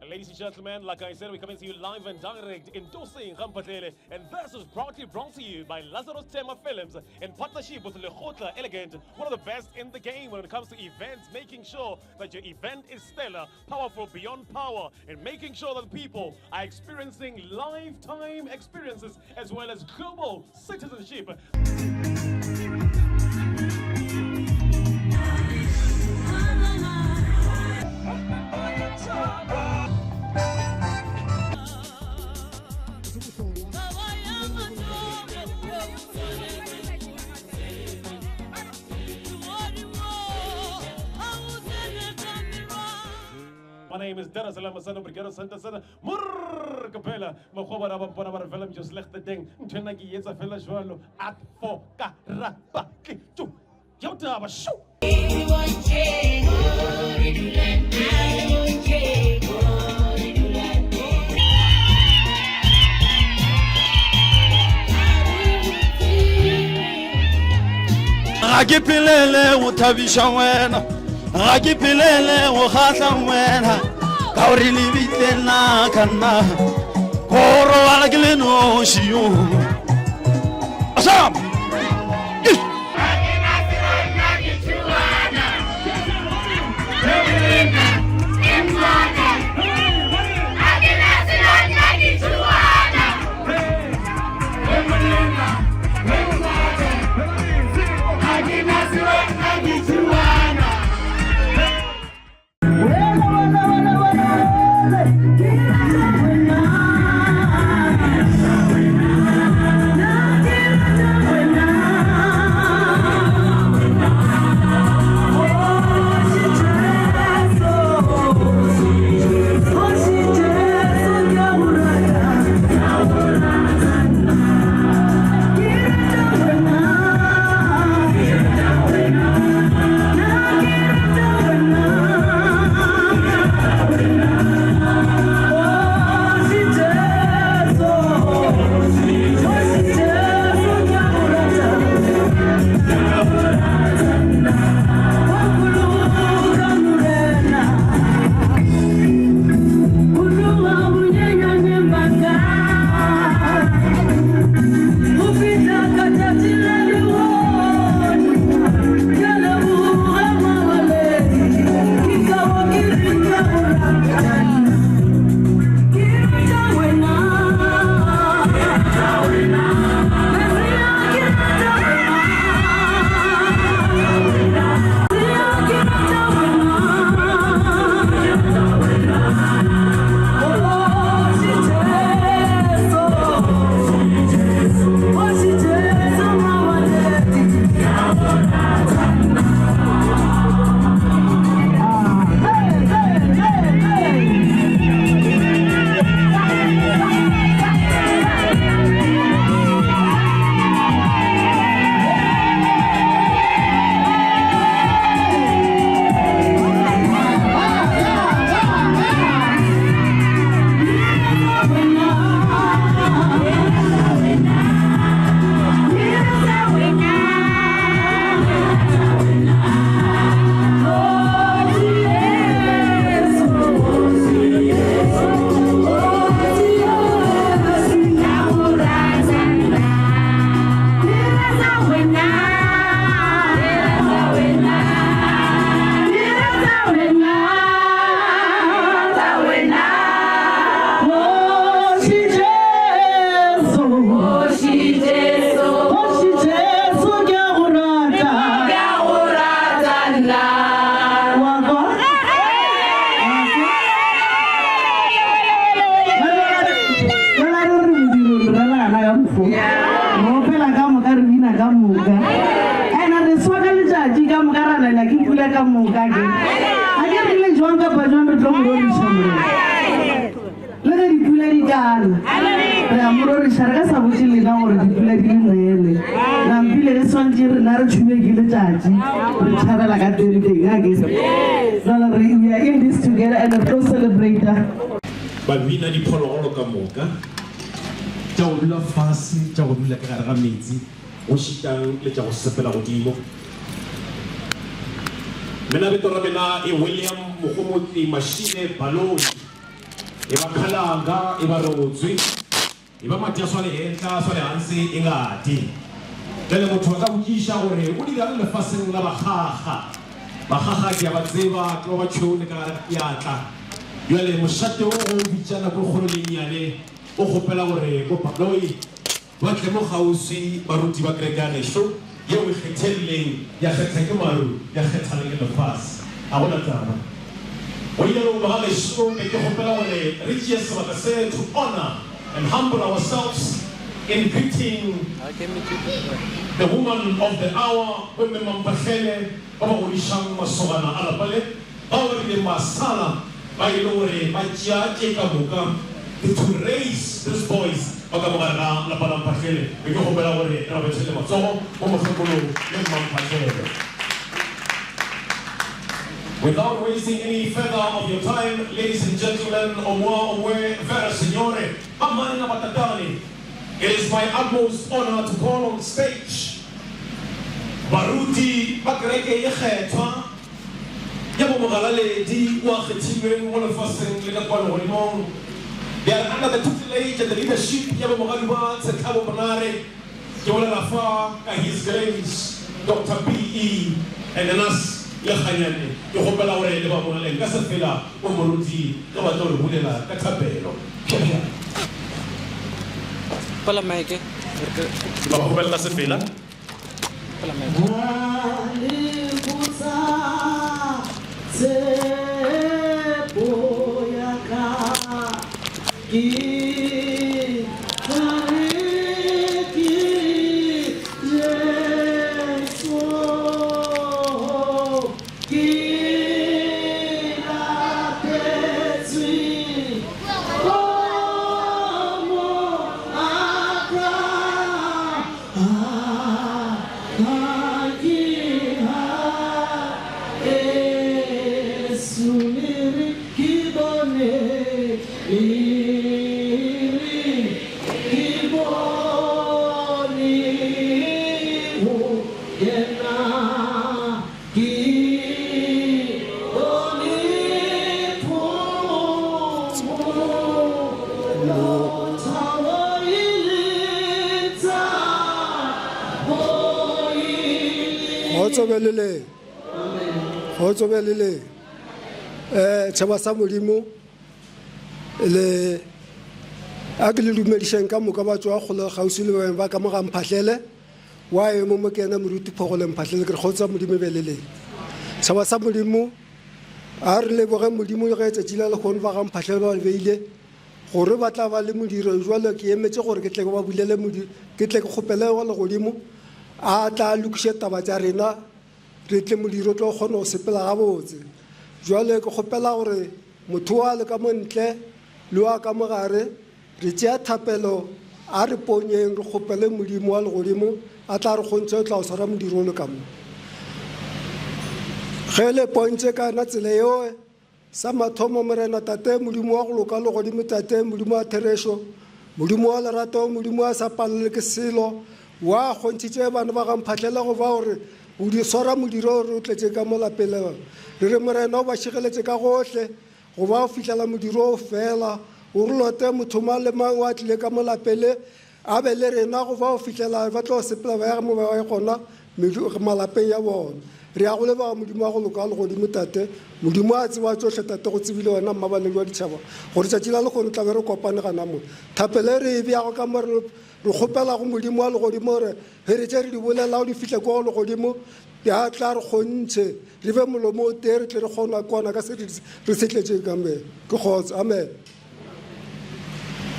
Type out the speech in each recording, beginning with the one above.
Ladies and gentlemen, like I said, we're coming to you live and direct in Tosing, Ga-Mphahlele, and this is proudly brought to you by Lazarus Tema Films in partnership with Lekgotla Elegant, one of the best in the game when it comes to events, making sure that your event is stellar, powerful beyond power, and making sure that people are experiencing lifetime experiences as well as global citizenship. My name is Dennis Alamasano Brigado Santa Santa Murr Kapela Mokgwa bona ba mpona ba re fela mjo slegte teng ntho ena ke e etsa fela jwalo at for ka ra ba ke tšo ke o taba sho. Ga ke phelele go thabiša wena, ga ke phelele go kgahla wena, ka gore lebitleng la ka nna ko robala ke le noši yo. Asam! Ba bina diphologolo ka moka, tša go dula fase, tša go dula ka gare ga meetse, go šitang le tša go sepela godimo. Mena bito ra mena e William Mogomotsi Mashile Baloyi. I va khalanga, i va rotswi, i va madya swa le henhla, swa le hansi i nga dyi. Bjale motho a ka botšiša gore o dira'ng lefaseng la bakgakga? Bakgakga ke a ba tseba, ke ba ba tšhweu le ka gare ga diatla. Bjale mošate wo ge o bitša nako e kgolo le e nnyane, o kgopela gore bo Baloyi ba tle mo kgauswi, baruti ba kereke ya gešo yeo e kgethegileng, ya kgetha ke maru, ya kgetha le ke lefase. Ga go na taba. Go rialo ba ga gešo, be ke kgopela gore re tšee sebaka se to honor and humble ourselves in greeting the woman of the hour, bomme Mampahlele ba ba godišang masogana a lapa le, bao ba bileng ba sala ba e le gore ba tšea tše ka moka to raise these boys ba ka mo gare ga lapa la Mphahlele. Be ke kgopela gore re ba bethele matsogo bo Mohlokolo le Mmamphahlele. Without wasting any further of your time, ladies and gentlemen, Omoa Omoe Vera Signore, Bamane na Batatane, it is my utmost honor to call on stage baruti ba kereke ye kgethwa ya bo mogalaledi o a kgethilweng mo lefaseng le ka kwa legodimong. They are under the tutelage and the leadership ya bo mogadi ba Tshetlhabo Monare, ke bolela fa ka His Grace Doctor BE and Nas Lekganyane. Ke kgopela gore le ba amogeleng ka sefela bo moruti ge ba tlo re bulela ka thapelo. Pša pša. Kgopela mic. Ke ba kgopelela sefela. Kgotso be le leng. Kgotso be le leng. Eh tšhaba sa Modimo le a ke le dumedišeng ka moka ba tšwa kgole kgauswi le beng ba ka mo ga Mphahlele. Wa emo mo ke ena moruti Phogole Mphahlele ke re kgotso ya Modimo be le leng. Tšhaba sa Modimo a re leboge Modimo ge tšatši la lehono ba ga Mphahlele ba le beile gore ba tla ba le modiro jwalo ke emetše gore ke tle ke ba bulele modiro ke tle ke kgopele wa legodimo a tla lokiše taba tša rena re tle modiro tlo kgona go sepela gabotse jwale ke kgopela gore motho wa le ka mo ntle le wa ka mogare re tšea thapelo a re ponyeng re kgopele modimo wa legodimo a tla re kgontšhe o tla o swara modiro o le ka mo ge le pontše ka yona tsela eo Sa mathomo, Morena Tate, Modimo wa go loka legodimo, Tate, Modimo wa therešo, Modimo wa lerato, Modimo wa sa palelwe ke selo, wa kgontšhitše bana ba ga Mphahlele go ba gore o di swara modiro o re o tletše ka mo lapeng le. Re re Morena o ba šireletše ka gohle go ba go fihlela modiro o fela, o re lote motho mang le mang wa tlile ka mo lapeng le A be le rena go ba go fihlela ba tlo sepela ba ya mo ba ya gona malapeng ya bona. Re ya go leboga Modimo wa go loka wa legodimo Tate, Modimo a tseba tšohle Tate, go tsebile wena mmabaledi wa ditšhaba gore tšatši la lehono tla be re kopane gana mo. Thapelo e re e beago ka mo re re kgopela go Modimo wa legodimo gore ge re tše re di bolelago di fihle kwa go legodimo ya tla re kgontšhe re be molomo o tee re tle re kgona kwana ka se re se tletšeng ka me. Ke kgotso. Amen.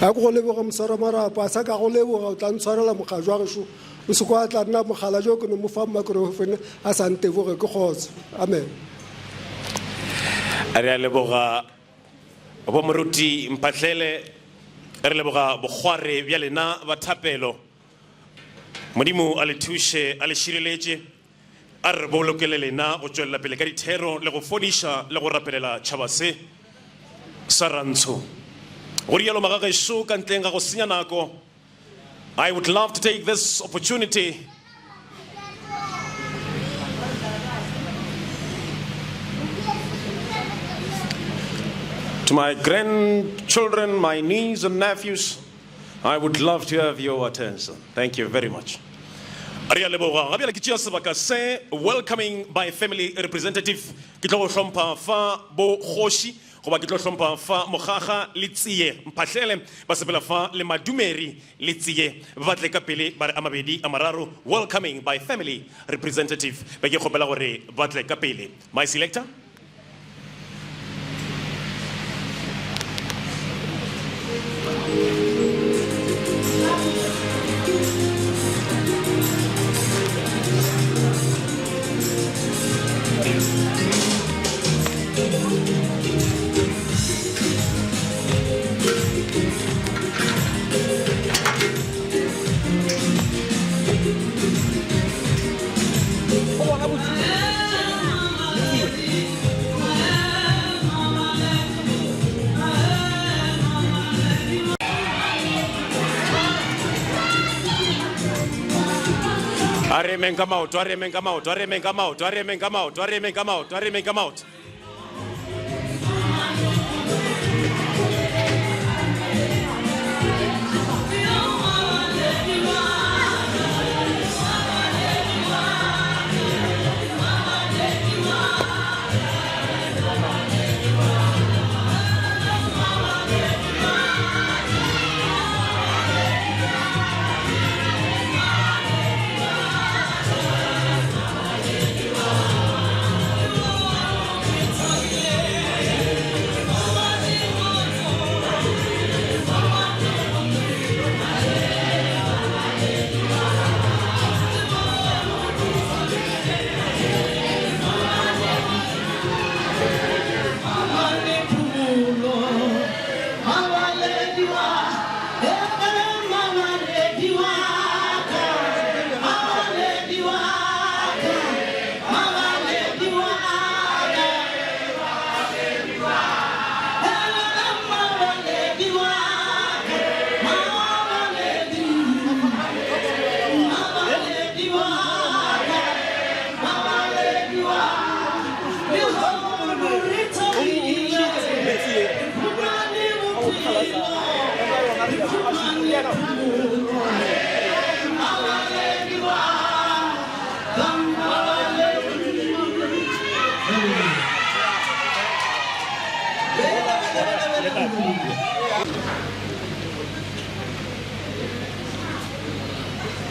A ke go leboge moswaramarapo, a sa ka go leboga o tla ntshwarela mokgajwa wa gešo, o se kwa tla nna mogala jo ke no mo fa microphone a sa nteboge, ke kgotso. Amen. Re a leboga bo moruti Mphahlele, re leboga bokgware bja lena ba thapelo. Modimo a le thuše, a le šireletše, a re bolokele lena go tšwelela pele ka dithero le go fodiša le go rapelela tšhaba se sa Rantsho. Go rialo magagešo, ka ntleng ga go senya nako, I would love to take this opportunity To my grandchildren, my niece and nephews, I would love to have your attention. Thank you very much. Re a leboga. Ga bjale ke tšea sebaka se welcoming by family representative. Ke tlo go hlompha fa bo kgoši goba ke tlo hlompha fa Mogaga le Tsie Mphahlele ba sepela fa le Madumeri le Tsie ba tle ka pele ba re a mabedi a mararo welcoming by family representative. Be ke kgopela gore ba tle ka pele. My selector. A re emeng ka maoto, a re emeng ka maoto, a re emeng ka maoto, a re emeng ka maoto, a re emeng ka maoto, a re emeng ka maoto.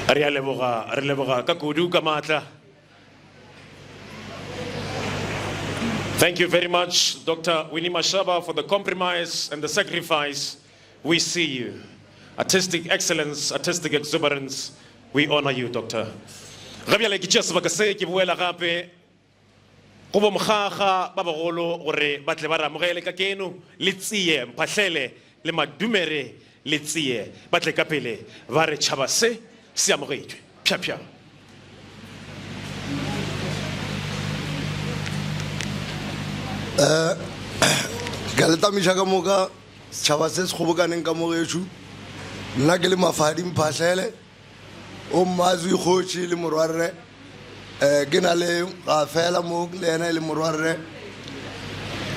Re a leboga, re leboga ka kudu ka maatla. Thank you very much, Dr. Winnie Mashaba, for the compromise and the sacrifice. We see you. Artistic excellence, artistic exuberance. We honor you, Doctor. Ga bjale ke tšea sebaka se ke boela gape go bomokgaga ba bagolo gore ba tle ba re amogele ka keno le tsie mphahlele le madumere le tsie ba tle ka pele ba re tšhaba se se amogetšwe. Pša pša. Eh, ke a le tamiša ka moka setšhaba se se kgobokaneng ka mo gešo nna ke le mafadi mphahlele o mmazwi kgoši le morwarre um ke na le ga fela mo le yena e le morwarre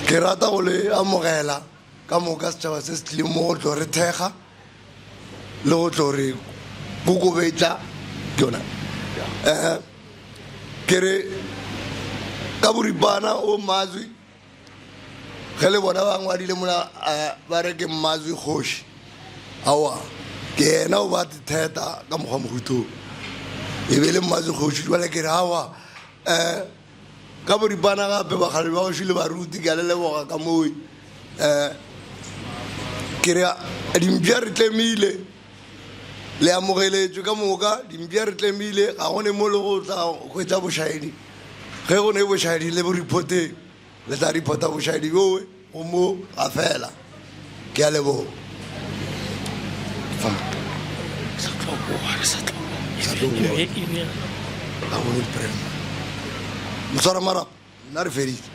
ke rata go le amogela ka moka setšhaba se se tlileng mo go tlo re thekga le go tlo re kokobetša ke yona um ke re ka boripana o mazwi ge le bona ba ngwadile mola eh, ba re ke mmazwi kgoši aowa ke yena o ba theta ka mokgwa mogutong e be le mmazwi kgoši jale ke re aowa um Ka boripana gape bakgalabje ba gešo le baruti ke a le leboga ka moo um ke re dimpša re tlemile le amogeletšwe ka moka dimpša re tlemile ga go ne mo le go tla hwetša bošaedi ge go ne bošaedi le bo reporteng le tla reporta bošaedi bjowe go mo ga fela ke a leboga moswara marapo nna re feditse.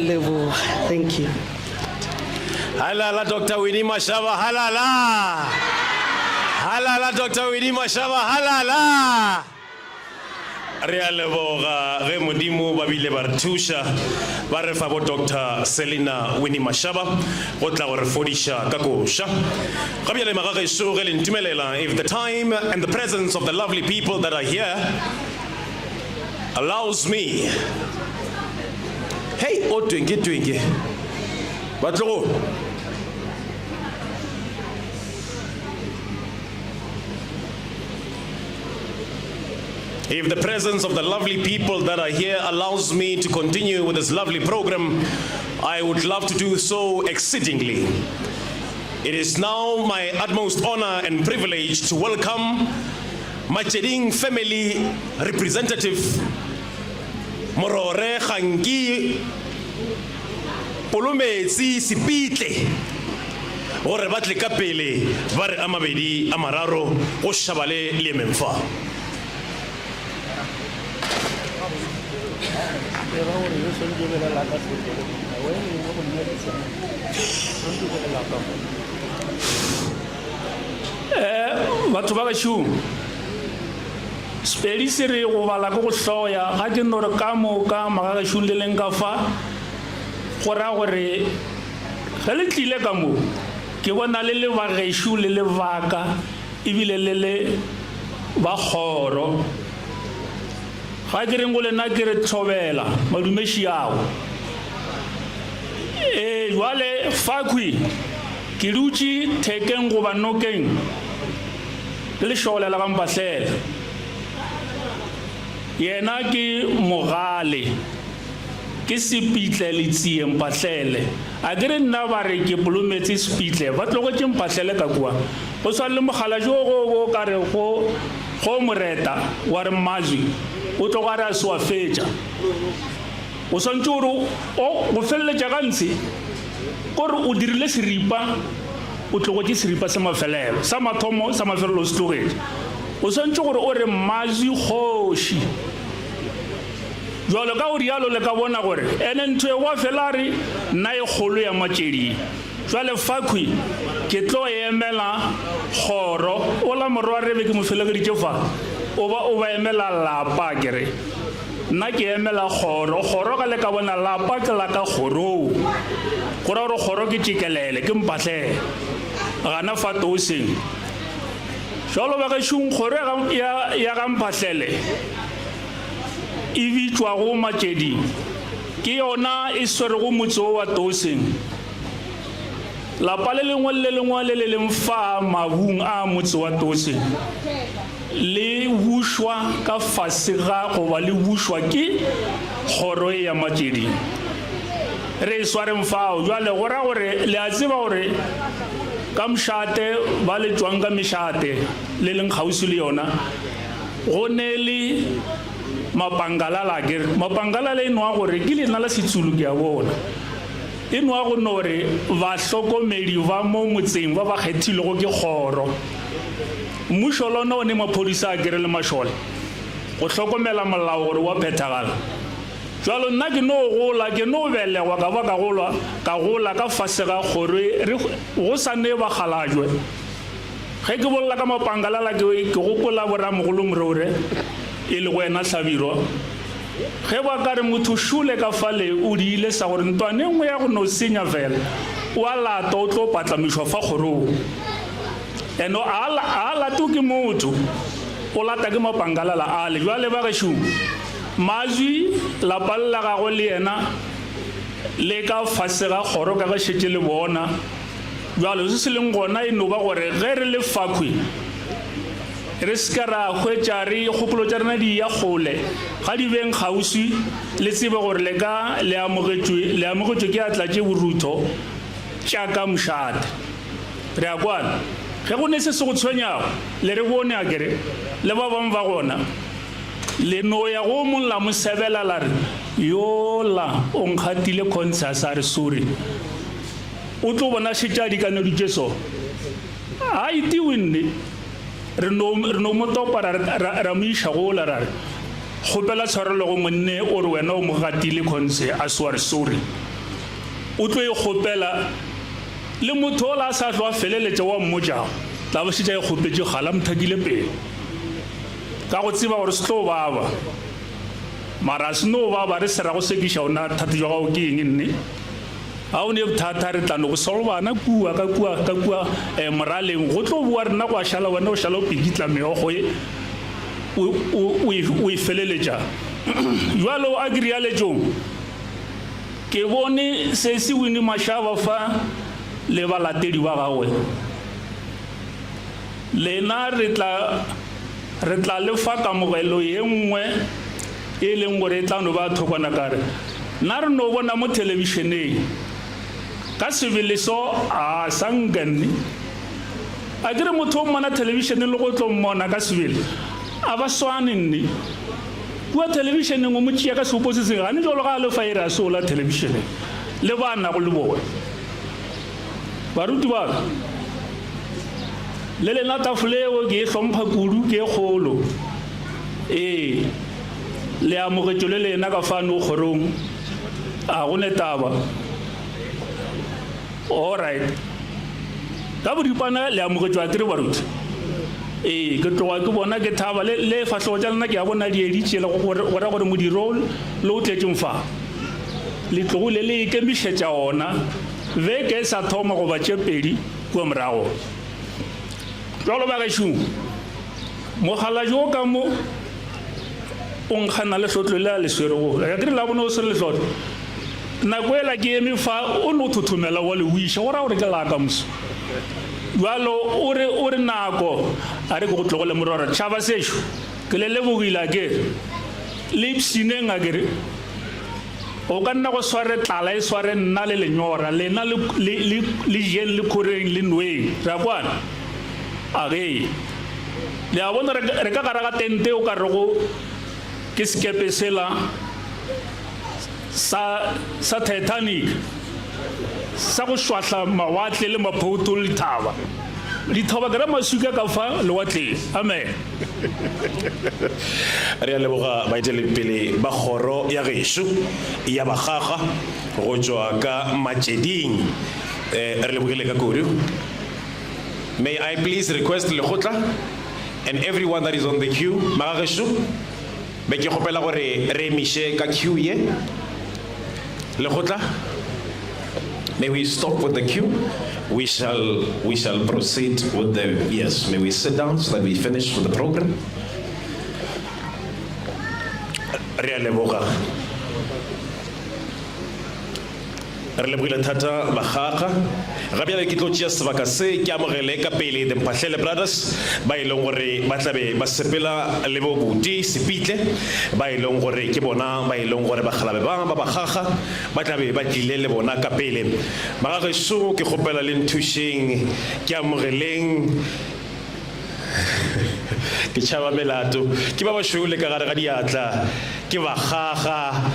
leboga. Thank you. Halala Doctor Winnie Mashaba halala. Halala Doctor Winnie Mashaba halala. Re a leboga ge Modimo ba bile ba re thuša ba re fa bo Doctor Selina Winnie Mashaba go tla go re fodiša ka koša. Ga bjale magagešo ge le ntumelela if the time and the presence of the lovely people that are here allows me Hei o twenke twenke batlogolo. If the presence of the lovely people that are here allows me to continue with this lovely program, I would love to do so exceedingly. It is now my utmost honor and privilege to welcome Macheding family representative Morore Ganki Polometsi Sepitle gore ba tle ka pele ba re a mabedi a mararo go šaba le le emeng fa. Batho ba gešo, Sepedi se re go bala ke go hloya. Ga ke no re ka moka magagešong le leng ka fa, go ra gore ge le tlile ka mo, ke bona le le ba gešo le le ba ka, ebile le le ba kgoro. Ga ke reng go lena ke re thobela madumešiago. Ee, bjale fakhwi ke dutše thekeng goba nokeng le lešole la ga Mpahlela. Yena ke mogale, ke Sepitle Letsie Mpahlele. A ke re nna ba re ke polometse Sepitle, ba tlogetše Mpahlele ka kua. Go swana le mokgalabje wo go bo ka re go go mo reta wa re Mmazwi o tloga a re a se wa fetša. O swantše o re o go feleletša ka ntshe ko re o dirile seripa o tlogetše seripa sa mafelelo sa mathomo sa mafelelo o se tlogetše. O swantše gore o re Mmazwi kgoši. Bjalo ka go rialo le ka bona gore ene ntho e gwa fela re nna e kgolo ya Matšeding. Bjale fakhwi ke tlo emela kgoro. Ola morwarre be ke mo felegeditše fa, o ba o ba emela lapa ke re. Nna ke emela kgoro. Kgoro ka le ka bona lapa ke la ka kgorong. Go ra gore kgoro ke tšekelele, ke mpahlele. Gana fa toseng. Bjalo bagešong kgoro ya, ya, ya ga Mphahlele e bitšwago Matšeding ke yona e swerego motse wo wa Toseng. Lapa le lengwe le le lengwe le le leng fa mabung a motse wa Toseng le bušwa ka fase ga goba le bušwa ke kgoro ye ya Matšeding. Re e swareng fao bjale, go ra gore le a tseba gore ka mošate ba le tšwang ka mešate le leng kgauswi le yona go ne le mapangalala akere. Mapangalala e nwa gore ke leina la Setsulu ke a bona. E nwa go no re bahlokomedi ba mo motseng ba ba kgethilwego ke kgoro. Mmušo lona o ne maphodisa a kere le mašole go hlokomela molao gore wa phethagala. Bjalo nna ke no gola, ke no belegwa ka ba ka golwa, ka gola ka fase ga kgoro e re go sa ne bakgalajwe. Ge ke bolela ka mapangalala ke, ke gopola boramogolo Moreure e lego yena Hlabirwa. Ge ba ka re motho šole ka fale o diile sa gore ntwana e nngwe ya go no senya fela, o a latwa o tlo patlamišwa fa kgorong. Eno a a latwe ke motho, o lata ke mapangalala ale. Bjale ba gešo, Mazwi, lapa le la gagwe le yena le ka fase ga kgoro ka ge šetše le bona. Bjale se se leng gona e no ba gore ge re le fakhwi, Re se ka ra hwetša re kgopolo tša rena di eya kgole. Ga di beng kgauswi, le tsebe gore le ka le amogetšwe, le amogetšwe ke atla tše borutho tša ka mošate. Re a kwana? Ge go ne se se go tshwenyago, le re bone, a ke re, le ba bangwe ba gona. Le no ya go o mong la mo sebela la re, Yola o nkgatile khontshe a sa re sorry. O tlo bona šetše a dikaneditše so. A itiwe nne. Re no, re no mo topa ra, ra, ra mo iša gola ra re, Kgopela tshwarelo go monne o re wena o mo gatile khonse a se wa re sorry. O tlo e kgopela le motho ola a sa tlo a feleletša wa mmotšago, tla bo šetša e kgopetše kgale a mo thakile pele. Ka go tseba gore se tlo baba. Mara a se no baba re se ra go sekiša o na thata jwa gago ke eng nne? Ga o ne bothata re tla no go solvana kua ka kua ka kua eh, moraleng go tlo boa rena gwa šala wena o šala o pikitla meokgo e o, o, o, e, o e feleletša. Jwalo a ke rialetšong ke bone sesi Winnie Mashaba fa le balatedi ba gagwe. Lena re tla re tla le fa kamogelo ye nngwe e leng gore e tla no ba thokwana ka re nna re no bona mo thelebišeneng ka sebele so a sa nkanne a ke re motho o mmona thelebišeneng le go tlo mmona ka sebele a ba swane nne kua thelebišeneng o mo tšea ka seopo se sengwe gane jalo ga a le fa e re a se ola thelebišeneng le ba nago le bone Baruti ba ka, le lena tafole eo ke e hlompha kudu, ke e kgolo. Ee, le amogetšwe le lena ka fano kgorong. A go ne taba. All right. Ka boripana le amogetšwe a kere baruti. Ee, ke tloga ke bona ke thaba le le fahlogo tša lena ke a bona di editše le go ra gore modiro le o tletšeng fa. Le tlogile le ikemišetša ona beke e sa thoma goba tše pedi kua morago. Bjalo bagešo, mogala jo ka mo o nkgana lehlotlo le a le swerego. Ka ke re la bone o swere lehlotlo. Nako ela ke eme fa o no thothomela wa le wiša go ra gore ke la ka moso. Bjalo o re o re nako a re ke go tlogele mororo. Tšhaba sešo ke le lebogile a ke re le ipshineng a ke re. Go ka nna go sware tlala e sware nna le lenyora, lena le, le, le, le jeng le khoreng le nweng. Re a kwana? A ge. Le a bona, re, re ka gare ga tente o ka rego ke sekepe sela sa, sa Titanic, sa go šwahla mawatle le maphoto le dithaba. Dithaba ke ra maswika ka fa lewatleng. Amen. Re a leboga baeteledipele ba kgoro ya gešo ya Bakgaga go tšwa ka Matšeding. Eh, re lebogile ka kudu. May I please request lekgotla and everyone that is on the queue, magagešo, be ke kgopela gore re emiše ka queue ye. Lekgotla, may we stop with the queue? We shall, we shall proceed with the, yes, may we sit down so that we finish with the program. Re a leboga. Re lebogile thata Bakgaga. Ga bjale ke tlo tšea sebaka se ke amogele ka pele The Mphahlele Brothers ba e leng gore ba tla be ba sepela le bo buti Sepitle ba e leng gore ke bona ba e leng gore bakgalabe ba ba Bakgaga ba tla be ba tlile le bona ka pele. Magagešo ke kgopela le nthušeng ke amogeleng Ke tšhaba melato. Ke ba bašweu le ka gare ga diatla. Ke bakgaga.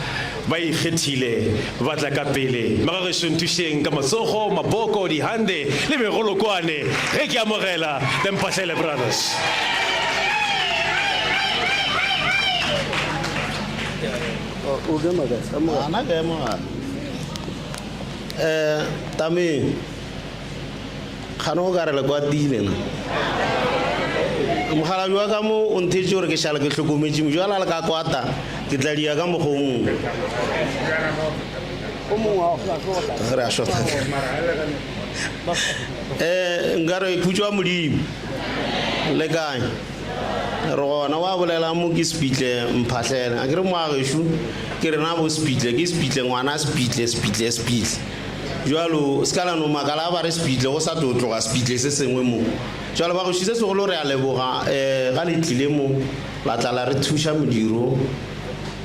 Ba ikgethile. Ba tla ka pele. Magagešo nthušeng ka matsogo, maboko, dihande le megolokwane ge ke amogela The Mphahlele Brothers. Ana ke ema gare. Eh, tameng. Kgane o ka re le kwatile na? Mokgalabje wa ka mo o nthetše gore ke šale ke hlokometše mo. Jwale a le ka kwata, ke tla dia ka mokgwa o mongwe. Re a shota. Eh, nka re khutšo ya Modimo. Le kae? Re gona wa bolela mo ke Sepitle Mphahlele. A ke re mo a gešo ke rena bo Sepitle, ke Sepitle ngwana Sepitle, Sepitle, Sepitle. Bjalo, se ka la no makala ba re sepitle go sa tlo tloga sepitle se sengwe mo. Bjalo bagoši se segolo re a leboga eh, ga le tlile mo la tla la re thuša modiro.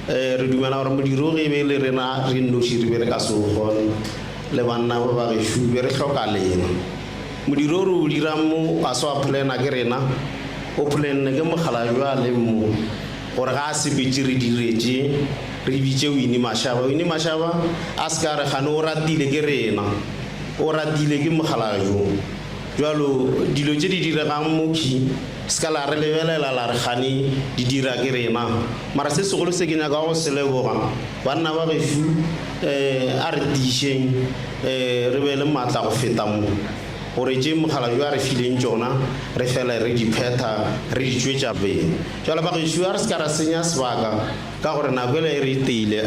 Eh, re dumela gore modiro ge e be e le rena re nnoši re be re ka se o kgone le banna ba ba gešo be re hloka lena. Modiro o re o dirang mo ga se wa pholena ke rena, o pholenne ke mokgalabje a leng mo. Gore ga a sepetše re dire tše, re bitše Winnie Mashaba. Winnie Mashaba a se ka re gane o ratile ke rena, o ratile ke mokgalabje. Bjalo dilo tše di diregang mo khi se ka la re lebelela la re kgane di dira ke rena. Mara se segolo se ke nyakago go se leboga, banna ba gešo, um a re tiišeng, um re be le maatla go feta mo, gore tše mokgalabje a re fileng tšona re fele re di phetha, re di tšwetša pele. Bjale bagešo, a re se ka ra senya sebaka, ka gore nako ela e re iteile.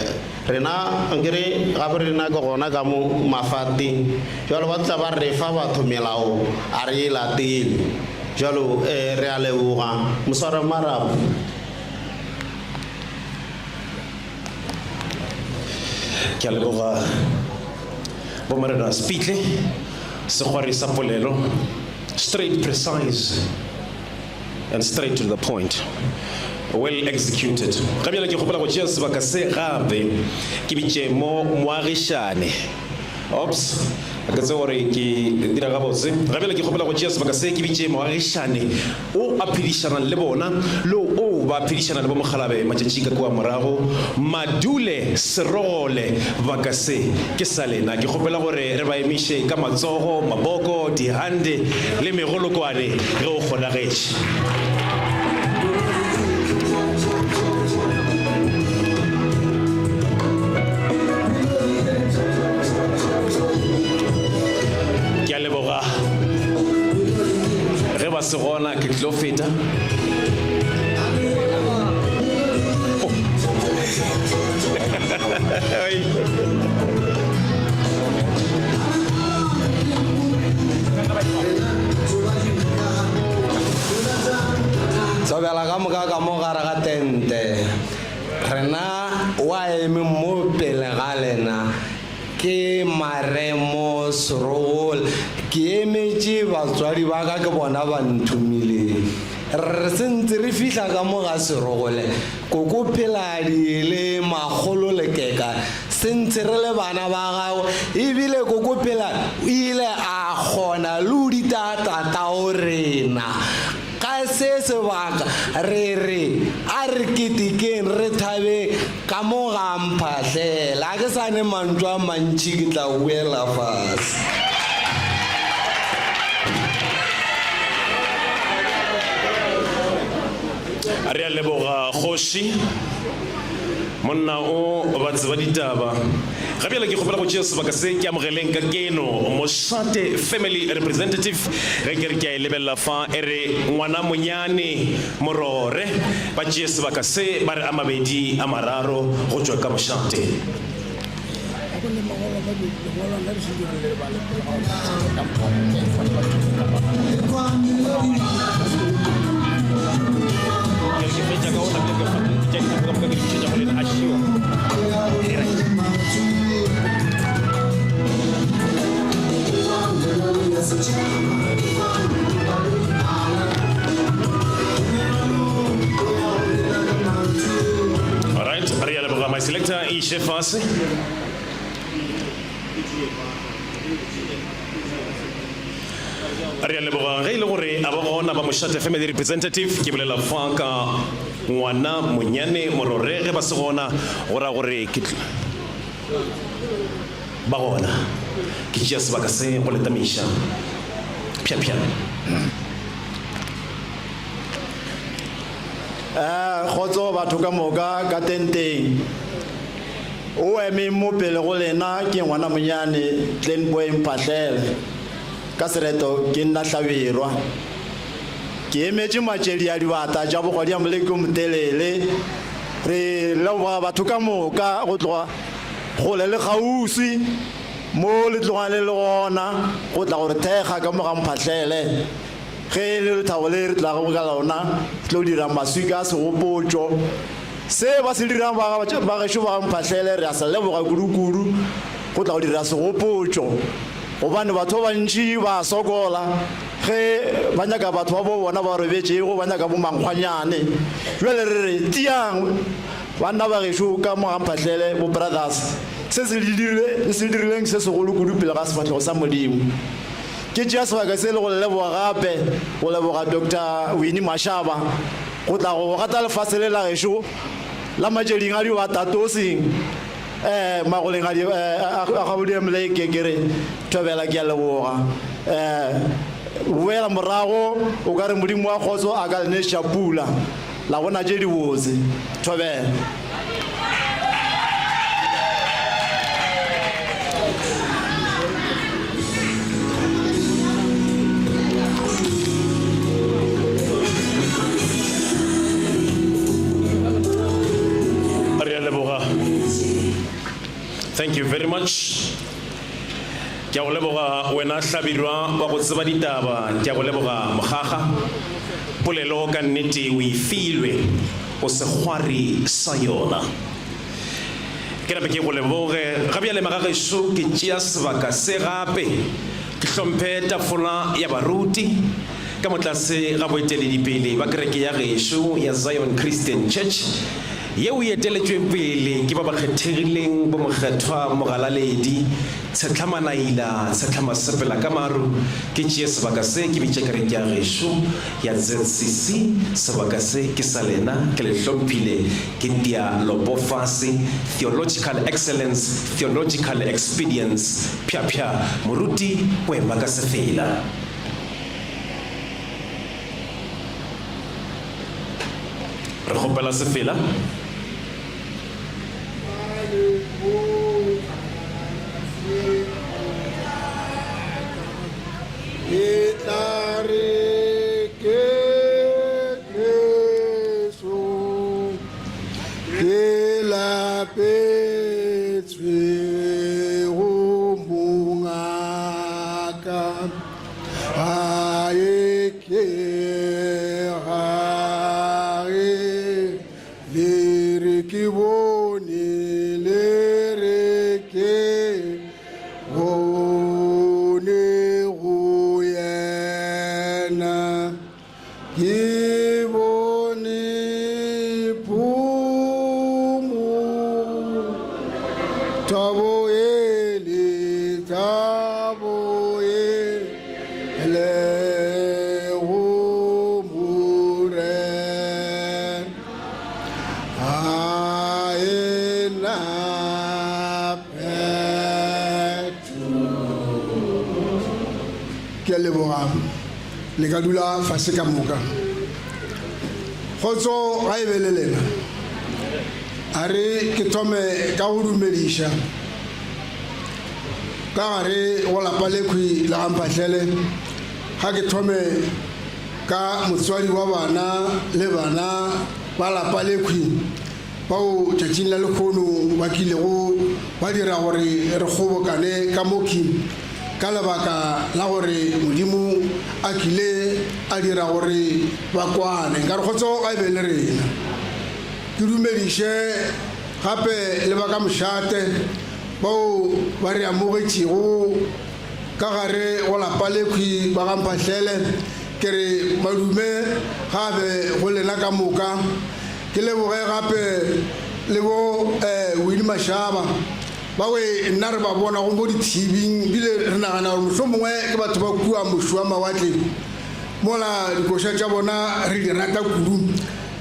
Rena, nkere gape rena ke gona ka mo mafateng. Bjalo ba tla ba re fa batho melao, a re e latele. Bjalo, re a leboga, moswaramarapo. Ke a leboga Bomorena Sepitle, sekgwari sa polelo, straight, precise and straight to the point. Well executed. Ga bjale ke kgopela go tšea sebaka se gape ke bitše mo moagišane. Ops, ga ke tsebe gore ke dira gabotse. Ga bjale ke kgopela go tšea sebaka se ke bitše moagišane o a phedišanang le bona le o ba phedišana le bomokgalabe matšatši ka kua morago. Madule Serogole, baka se ke sa lena. Ke kgopela gore re ba emiše ka matsogo, maboko, dihande le megolokwane ge o kgonagetše. Ke a leboga. Ge ba se gona ke tlo feta. Oh. Thobela ka moka ka mo gare ga tente. Rena wa eme mo pele ga lena ke Maremo Serogole. Ke emetše batswadi ba ka ke bona ba nthomileng. Re sentse re fihla ka mo ga Serogole, Koko Pheladi le Makgolo Lekeka sentse re le bana ba gagwe ebile Koko Pheladi o ile a kgona le go dita tatago rena. Ka se sebaka re re, A re ketekeng, re thabeng ka mo ga Mphahlele. A ke sa ne mantšu a mantši, ke tla boela fase. Re a leboga kgoši. Monna o ba tseba ditaba. Ga bjale ke kgopela go tšea sebaka se ke amogeleng ka keno Mošate Family Representative ge ke re ke a e lebelela fa e re ngwana monyane Morore ba tšee sebaka se ba re a mabedi a mararo go tšwa ka mošate. Alright, re a leboga my selector e iše fase. Re a leboga ge e le gore a ba gona ba Mošate Family Representative, ke bolela fa ka ngwana monyane Morore, ge ba se gona go ra gore ke ba gona. Ke tšea sebaka se go le tamiša. Pša-pša. Eh, kgotso batho ka moka ka tenteng. O emeng mo pele go lena ke ngwana monyane Glenboy Mphahlele. Ka sereto ke nna Hlabirwa. Ke emetše matšedi a dibata tša bogodi a moleko motelele. Re leboga batho ka moka go tloga kgole le kgauswi mo le tlogang le le gona go tla go re thekga ka mo ga Mphahlele. Ge e le lethabo le re tlago ka lona, re tlo dira maswika a segopotšo. Se ba se dirang ba gešo ba ga Mphahlele re a se leboga kudu-kudu go tla go dira segopotšo, gobane batho ba bantši ba a sokola ge ba nyaka batho ba bo bona ba robetšego, ba nyaka bo mankgwanyane. Bjale re re tiang banna ba gešo ka mo ga Mphahlele, bo brothers, se se le se dirileng se segolo kudu pele ga sefahlego sa Modimo. Ke tšea sebaka se le go le leboga gape go leboga Doctor Winnie Mashaba go tla go gata lefase le la gešo la matšeding a dibata tosing um magoleng a a gabodiemleke ke re thobela ke a leboga um. Boela morago, o ka re Modimo wa kgotso a ka le neša pula, la bona tše dibotse. Thobela. Re a leboga. Thank you very much. Ke a go leboga wena Hlabirwa wa go tseba ditaba, ke a go leboga Mokgaga. Polelo ka nnete o e filwe, o sekgwari sa yona. Ke nape ke go leboge ga bjale magagešo, ke tšea sebaka se gape ke hlomphe tafola ya baruti ka mo tlase ga boeteledipele ba kereke ya gešo ya Zion Christian Church, yeo e eteletšwe pele ke ba ba kgethegileng bo Mokgethwa Mogalaledi Tshetlha Manaila Tshetlha Masepela ka maru. Ke tšee sebaka se ke bitše kereke ya gešo ya ZCC, sebaka se ke sa lena, ke le hlomphile, ke tia lopo fase, Theological Excellence, Theological Expedience, phya phya, moruti o ema ka sefela. Re kgopela sefela. E tla re ke Jesu ke lapetswe go mongaka. Gae ke gae, le re ke bone, le re ke bone go yena. Ke bone phumo, thabo ele, thabo ele go Morena. Ha e na phetho. Ke a leboga. Le ka dula fase ka moka. Kgotso ga e be le lena. A re ke thome ka go dumediša ka gare go lapa lekhwi la gamphahlele. Ga ke thome ka motswadi wa bana le bana ba lapa lekhwi bao tšatšing la lehono ba kilego ba dira gore re kgobokane ka moki ka lebaka la gore Modimo a kile a dira gore ba kwane. Nka re kgotso ga e be le rena. Ke dumediše gape le ba ka mošate bao ba re amogetšego ka gare go lapa lekhwi ba ga Mphahlele. Ke re madume ga be go lena ka moka. Ke leboge gape le bo Winnie Mashaba bao nna re ba bonago mo di-TV-ing bile re nagana gore mohlomongwe ke batho ba kua moši wa mawatle mola dikoša tša bona re di rata kudu.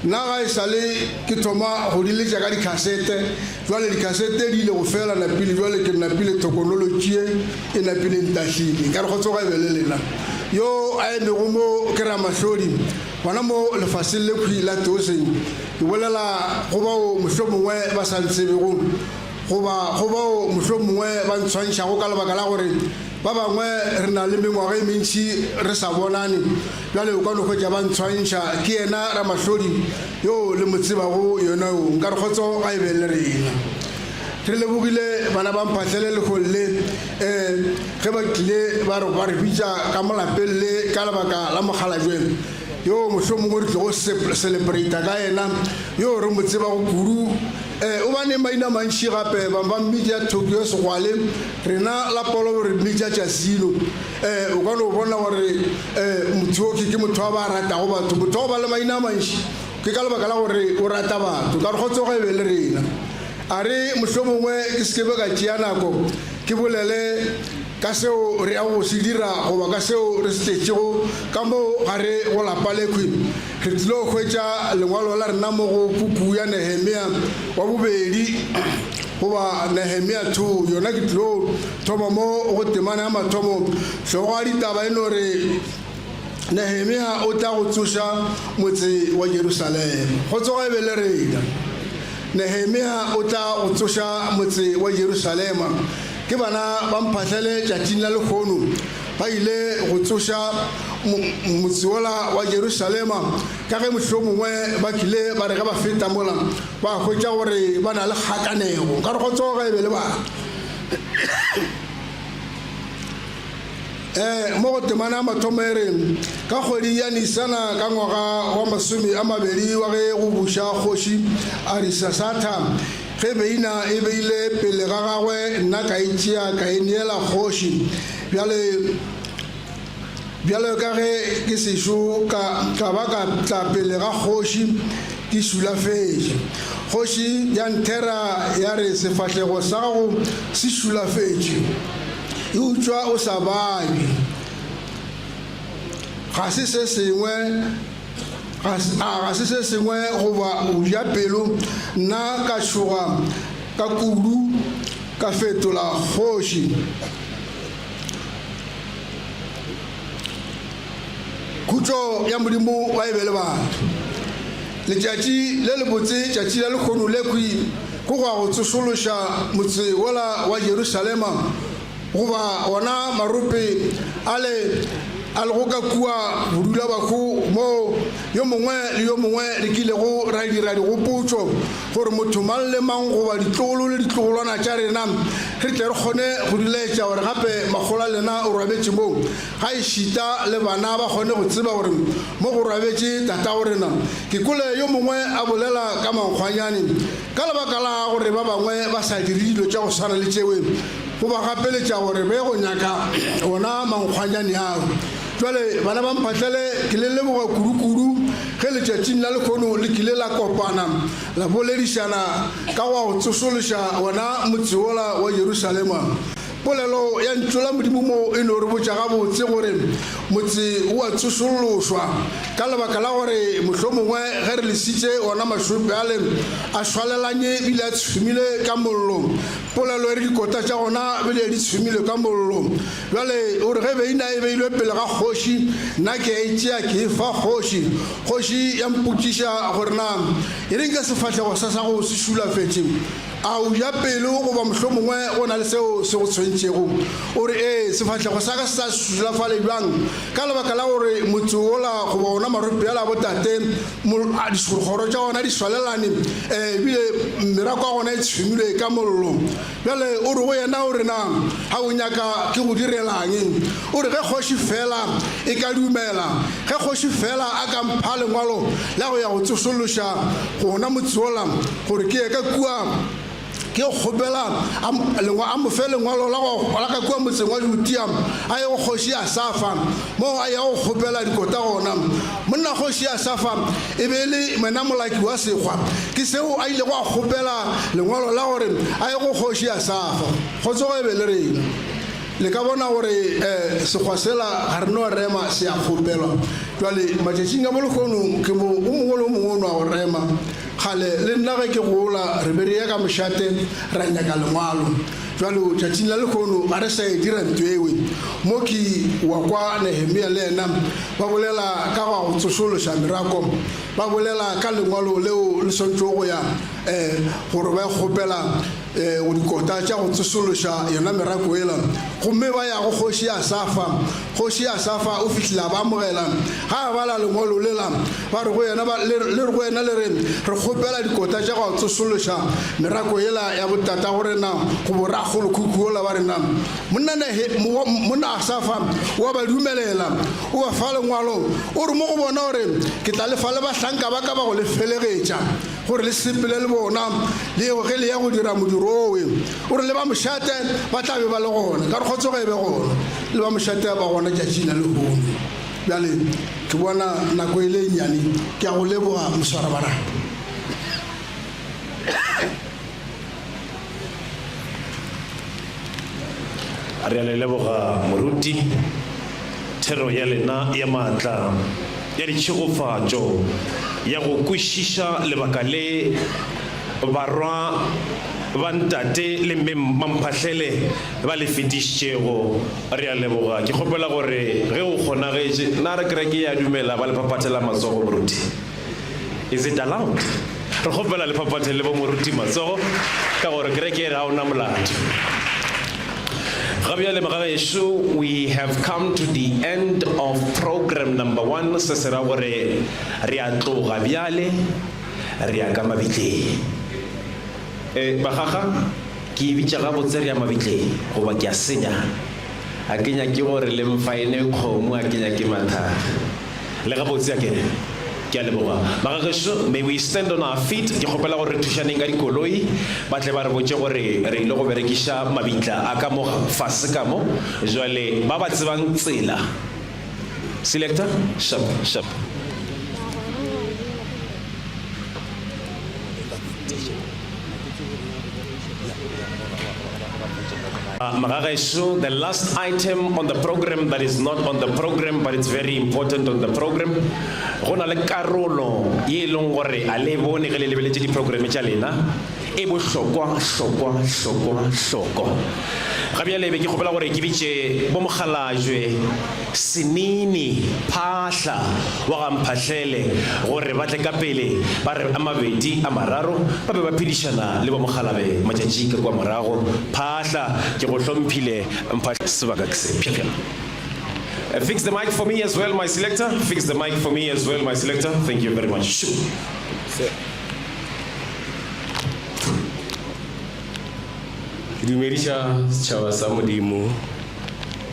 Nna ga e sa le ke thoma go di letša ka dikhasete, jwale dikhasete di ile go fela napile, jwale ke napile thokonolotši ye e napile ntahlile. Nka re kgotso ga e be le lena. Yo a emego mo ke Ramahlodi. Gona mo lefaseng lekhwi la Toseng, ke bolela go bao mohlomongwe ba sa ntsebego, goba go bao mohlomongwe ba ntshwantšhago ka lebaka la gore ba bangwe re na le mengwaga e mentši re sa bonane, bjale o ka no hwetša ba ntshwantšha. Ke yena Ramahlodi yo le mo tsebago, yena yo. Nka re kgotso ga e be le rena. Re lebogile bana ba Mphahlele lehono le, um ge ba tlile ba re ba re bitša ka mo lapeng le ka lebaka la mokgalabje yo mohlomongwe re tlogo celebrata ka yena, yo re mo tsebago kudu. Um o ba ne maina mantši gape, bang ba mmitša Tokyo Segwale, rena la Polo re mmitša Tšasino. Um o ka no bona gore um motho yo ke motho wa ba ratago batho, motho wa go ba le maina a mantši ke ka lebaka la gore o rata batho. Ka re kgotso ga e be le rena. A re mohlomongwe ke se ke be ka tšea nako ke bolele ka seo re yago go se dira goba ka seo re se tletšego ka mo gare go lapa lekhwi. Re tlilo hwetša lengwalo la rena mo go puku ya Nehemia wa bobedi. goba Nehemia 2, yona ke tlilo thoma mo go temana ya mathomo. Hlogo ya ditaba e no re, Nehemia o tla go tsoša motse wa Jerusalema. Go tsoga e be le rena. Nehemia o tla go tsoša motse wa Jerusalema. Ke bana ba mphahlele tšatšing la lehono ba ile go tsoša motse wola wa Jerusalema, ka ge mohlomongwe ba kile ba re ge ba feta mola ba hwetša gore ba na le kgakanego. Ka re go tsoga e be le batho. Ee, mo go temana ya mathomo e re, Ka kgwedi ya Nisana ka ngwaga wa 20 wa ge go buša kgoši Arisasatha, ge beina e beile pele ga gagwe, nna ka e tšea ka e neela kgoši. Bjale, bjalo ka ge ke sešo ka, ka ba ka tla pele ga kgoši ke šulafetše. Kgoši ya nthera ya re, Sefahlego sa gago se šulafetše. Eupša o sa babje. Ga se se sengwe, ga se, a ga se se sengwe goba o ja pelo? Nna ka tšhoga ka kudu, ka fetola kgoši. Khutšo ya Modimo wa e be le batho. Letšatši le lebotse, tšatši la lehono lekhwi, ke gwa go tsošološa motse wola wa Jerusalema, goba wona marope ale a lego ka kua bodulabahu, moo yo mongwe le yo mongwe re kilego ra dira digopotšo gore motho mang le mang goba ditlogolo le ditlogolwana tša rena re tle re kgone go di laetša gore gape makgolo a lena o robetše moo. Gaešita le bana ba kgone go tseba gore mo go robetše tatago rena. Ke kwele yo mongwe a bolela ka mankgwanyane ka lebaka la gore ba bangwe ba sa dire dilo tša go swana le tšewe, go ba gapeletša gore be go nyaka ona mankgwanyane ao. Bjale bana ba Mphahlele, ke le leboga kudu-kudu ge letšatšing la lehono le kile la kopana la boledišana ka go go tsošološa wona motse wola wa Jerusalema. Polelo ya Ntšu la Modimo mo e no re botša gabotse gore motse o a tsošološwa ka lebaka la gore mohlomongwe ge re lesitše ona mašope ale a šwalelanye bile a tshumile ka mollo. Polelo e re dikota tša gona bile di tshumile ka mollo. Bjale o re ge beina e beilwe pele ga kgoši, nna ke a e tšea ke e fa kgoši. Kgoši ya mpotšiša gore na e reng ka sefahlego sa sa go se šulafetše. A o ja pelo goba mohlomongwe go na le seo se go tshwentšego? O re, Ee, sefahlego sa ka se sa šulafale bjang ka lebaka la gore motse wola goba ona marope ala a botate, a dikgoro tša ona di swalelane, ebile merako ya gona e tshumilwe ka mollo. Bjale o re go yena, O re, Na ga o nyaka ke go direlang? O re, Ge kgoši feela e ka dumela, ge kgoši feela a ka mpha lengwalo la go ya go tsošološa gona motse wola, gore ke ye ka kua ke kgopela a mo fe lengwalo la go la ka kua motseng wa Judea, a ye go kgoši Asafa, moo a yago go kgopela dikota gona. Monna kgoši Asafa e be e le mena molaki wa sekgwa, ke seo a ilego a kgopela lengwalo la gore a ye go kgoši Asafa. Kgotsogo e be le rena. Le ka bona gore um sekgwa sela ga re no rema, se a kgopelwa. Jwale matšatšing a bolehono ke mo o mongwe le o mongwe o no a go rema. Kgale le nna ge ke gola re be re ya ka mošate ra nyaka lengwalo. Bjalo tšatšing la lehono ga re sa e dira nto ewe. Mo ke wa kwa Nehemia le yena ba bolela ka gwa go tsošološa merako, ba bolela ka lengwalo leo le swanetšego go ya um gore ba kgopela um go dikota tša go tsošološa yona merako ela. Gomme ba ya go kgoši Asafa. Kgoši Asafa o fihlile a ba amogela. Ga a bala lengwalo lela, ba re go yena, ba, le, le re go yena le re, Re kgopela dikota tša go tsošološa merako yela ya botatago rena go borakgolokhukhu wola ba rena. Monna Nehe, mo, monna Asafa o a ba dumelela, o ba fa lengwalo, o re mo go bona o re, Ke tla le fa le bahlanka ba ka ba go le felegetša, gore le sepele le bona, le ye ge le ya go dira modiro owe. O re le ba mošate ba tla be ba le gona, ka re kgotso ge e be gona, le ba mošate ba gona tšatšing la lehono. Bjale ke bona nako e le e nnyane, ke a go leboga moswarabarapo. Re a le leboga moruti, thero ya lena ya maatla, ya ditšhegofatšo, ya go kwešiša lebaka le. Barwa ba ntate le mme Mmamphahlele ba le fetišitšego. Re a leboga. Ke kgopela gore ge go kgonagetše, na re kereke e a dumela ba le phaphathela matsogo, moruti? Is it allowed? Re kgopela le phaphathele bo moruti matsogo, ka gore kereke e re ga o na molato. Ga bjale magagešo, we have come to the end of program number one, se se ra gore re a tloga bjale. Re ya ka mabitleng. E, bagaga, ke e bitša gabotse re ya mabitleng, goba ke a senya. A ke nyake gore le mfaene kgomo, a ke nyake mathata. Le gabotse, a ke re? Ke a leboga. Bagagešo, may we stand on our feet, ke kgopela gore re thušaneng ka dikoloi, ba tle ba re botše gore re ile go berekiša mabitla a ka mo fase ka mo. Jwale, ba ba tsebang tsela. Selector, shap, shap. Magagešo, the last item on the program that is not on the program but it's very important on the program, go na le karolo ye e leng gore a le e bone ge le lebeletše di-programme tša lena, e bohlokwa, hlokwa, hlokwa, hlokwa. Ga bjale be ke kgopela gore ke bitše bo Mokgalajwe, Senini, Phahla wa ga Mphahlele gore ba tle ka pele ba re a mabedi a mararo ba be ba phedišana le bo Mokgalabe matšatši ka kua morago. Phahla, ke go hlomphile Mphahlele. Sebaka ke se. Pša, pša. Fix the mic for me as well my selector. Fix the mic for me as well my selector. Thank you very much. Shoo. Ke dumediša setšhaba sa Modimo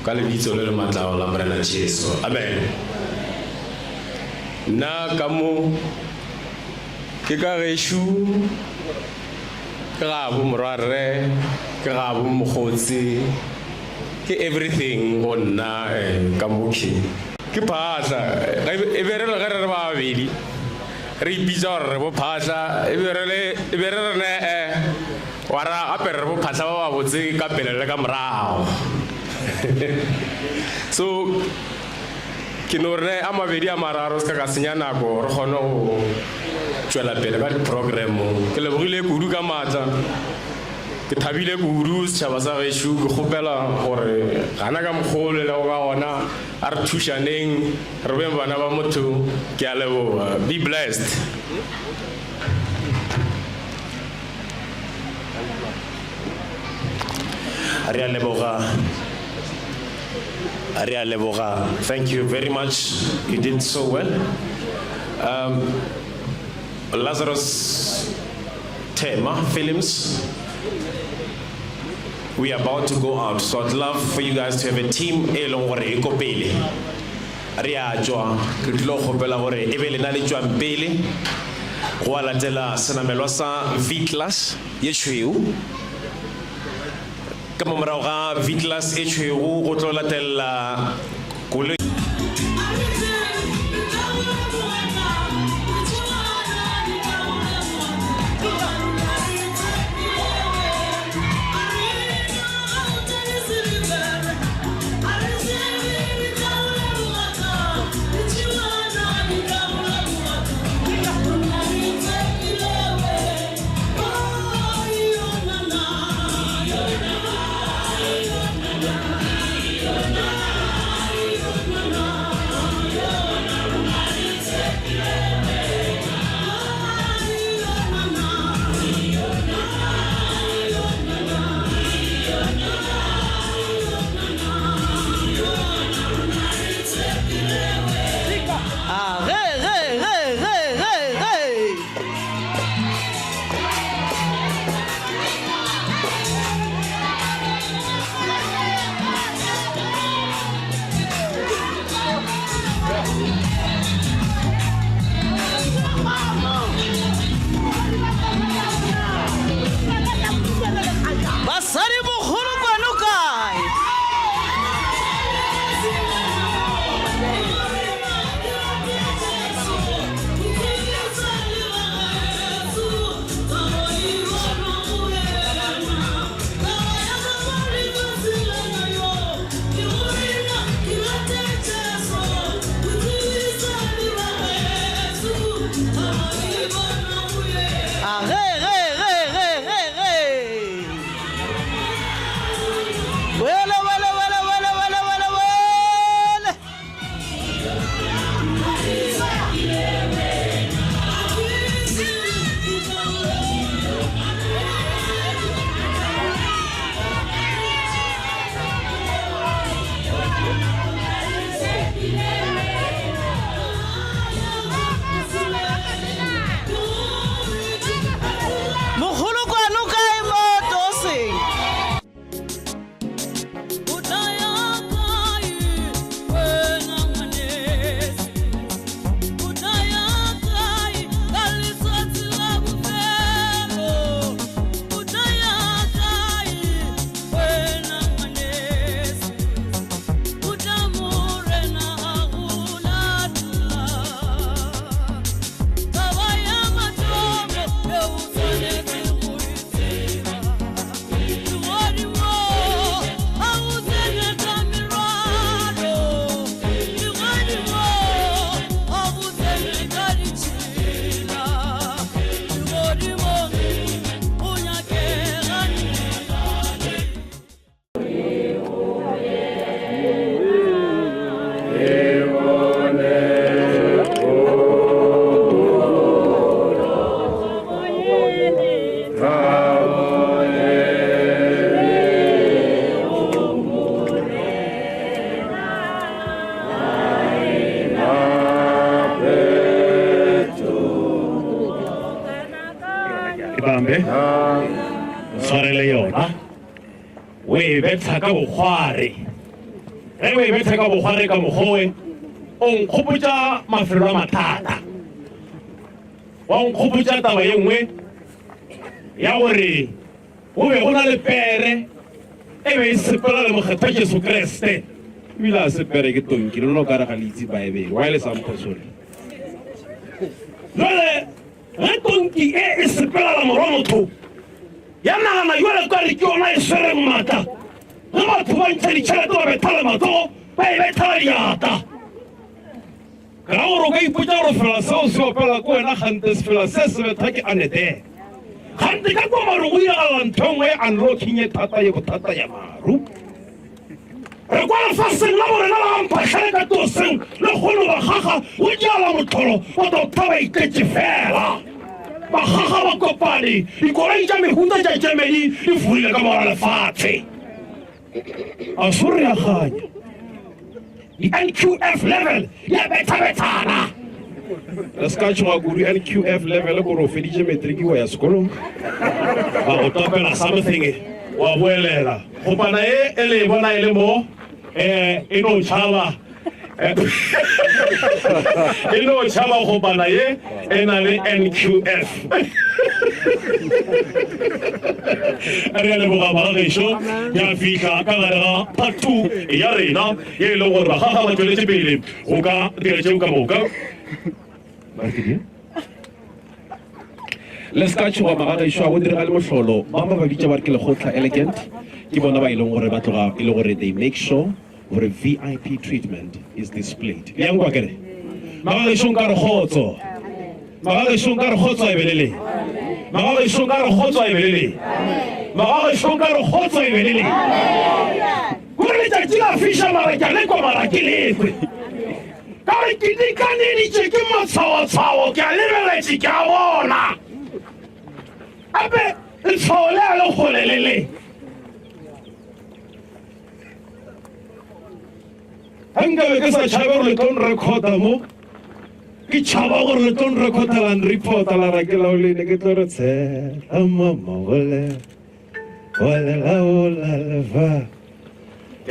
ka lebitso le le matlago la Morena Jesu. Amen. Nna ka mo ke ka gešo, ke gabo morwarre, ke gabo mokgotsi, ke everything go nna eh, ka mo ke. Ke phahla, e be re le ge re re ba babedi. Re ipitša gore re bo Phatla, e be re le, e be re re ne-e, wa ra gape re bo Phatla ba babotse ka pele le ka morago. So, ke no re a mabedi a mararo se ka ka senya nako re kgone go tšwela pele ka di-program. Ke lebogile kudu ka maatla, ke thabile kudu setšhaba sa gešo, ke kgopela gore gana ka mokgwa o le lego ka gona a re thušaneng. Re beng bana ba motho, ke a leboga. Be blessed. Re a leboga. Re a leboga. Thank you very much. You did so well. Um, Lazarus Tema Films. We are about to go out, so I'd love for you guys to have a team e leng gore e ko pele. Re a tšwa, re tlilo kgopela gore e be lena le tšwang pele. Gwa latela senamelwa sa V-Class ye tšhweu. Ka mo morago ga V-Class e tšhweu go tlo latela koloi. A ge ge ge ge ge ge. Basadi bogolo kwano kae? Ibambe. O tshwarele yona. O e betha ka bokgware. Ge o e betha ka bokgware ka mokgowe, o nkgopotša mafelo a mathata. Wa nkgopotša taba ye nngwe ya gore go be go na le pere e be e sepela le mokgethwa Jesu Kriste. Ebile a se pere ke tonki, lona o ka re ga le itse Baebele. Why le sa mphosole? Jale ge tonki e e sepela la morwa motho, ya nagana jale ka re ke yona e swereng maatla. Ge batho ba ntšha ditšhelete ba bethala matsogo, ba e bethala diatla. Ka gore o ka ipotša gore sefela seo se opela ke wena kgante sefela se se betha ke Anete. Kgante ka kua maru go iragala ntho e nngwe e unlocking ye thata ye bothata ya maru. Re kwa lefaseng la borena la gamphahlele ka toseng le kgono bakgaga go tšeala mohlolo wa doctor ba itletše fela. Bakgaga ba kopane dikoloi tša mehuta tša Germany di furile ka mogara lefatshe. A so re a ganya. Di-NQF level di a bethabethana. Re se ka tšhoga kudu NQF level gore o feditše matric wa ya sekolong. Ba go topela something wa boelela. Kgopana e e le e bona e le mo eh e no tšhaba e no tšhaba kgopana ye e na le NQF. Re a leboga bagagešo ya fihla ka gare ga part 2 ya rena ye e leng gore bagaga ba tšweletše pele go ka dira tšeo ka moka. Le se ka tšhoga magagešo a go direga le mohlolo ba ba ba bitša ba re ke lekgotla elegant ke bona ba e leng gore ba tloga e le gore they make sure gore VIP treatment is displayed. Le yang kwa kere? Magagešo nka re kgotso. Magagešo nka re kgotso e belele. Magagešo nka re kgotso e belele. Magagešo nka re kgotso e belele. Gore letšatši la fiša mara ke a lekwa mara ke lekwe. Ka gore ke dikaneditše ke matshwaotshwao ke a lebeletše ke a bona. Gape letshwao le a le kgole le le. Ge nkabe ke sa tšhabe gore le tlo nrekhota mo, ke tšhaba gore le tlo nrekhota la nreporta la ra ke laolene, ke tlo re tshela mama gole gole laola lefa.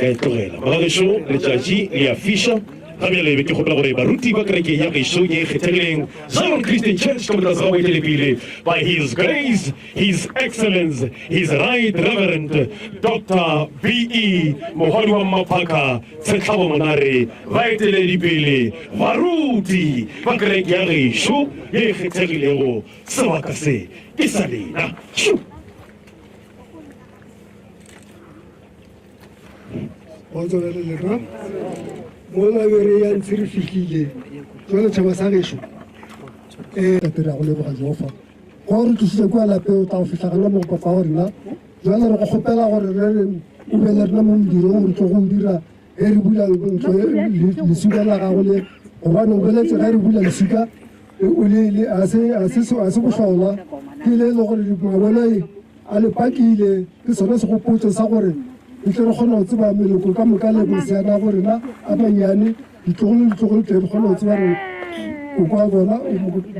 Ke a e tlogela. Mogagešo, letšatši le a fiša. Ga bjale be ke kgopela gore baruti ba kereke ya gešo ye e kgethegileng, Zion Christian Church, ka motlase ga boetelepele by His Grace His Excellence His Right Reverend Doctor BE Mogwadi wa Mmaphaka Tshetlhabo Monare, baeteledipele baruti ba kereke ya gešo ye e kgethegilego, sebaka se ke sa lena. Shu! Kgotso bjale lena mola be re ya ntshe re fihlile jwale tšhaba sa gešo um tate re a go leboga jehofa go re tlisitse kua lapeng o tla go fihla gana mo go papa wa rena jwale re go kgopela gore re re o be le rena mo modirong re tlo go o dira ge re bula ntlo leswika la gago le gobane o boletse ge re bula leswika a se bohlolwa ke le e le gore mabolo A le pakile, ke sona segopotšo sa gore re tle re kgone go tseba meloko ka moka le maseana a go rena a mannyane, ditlogolo le ditlogolo tle re kgone go tseba gore koko wa bona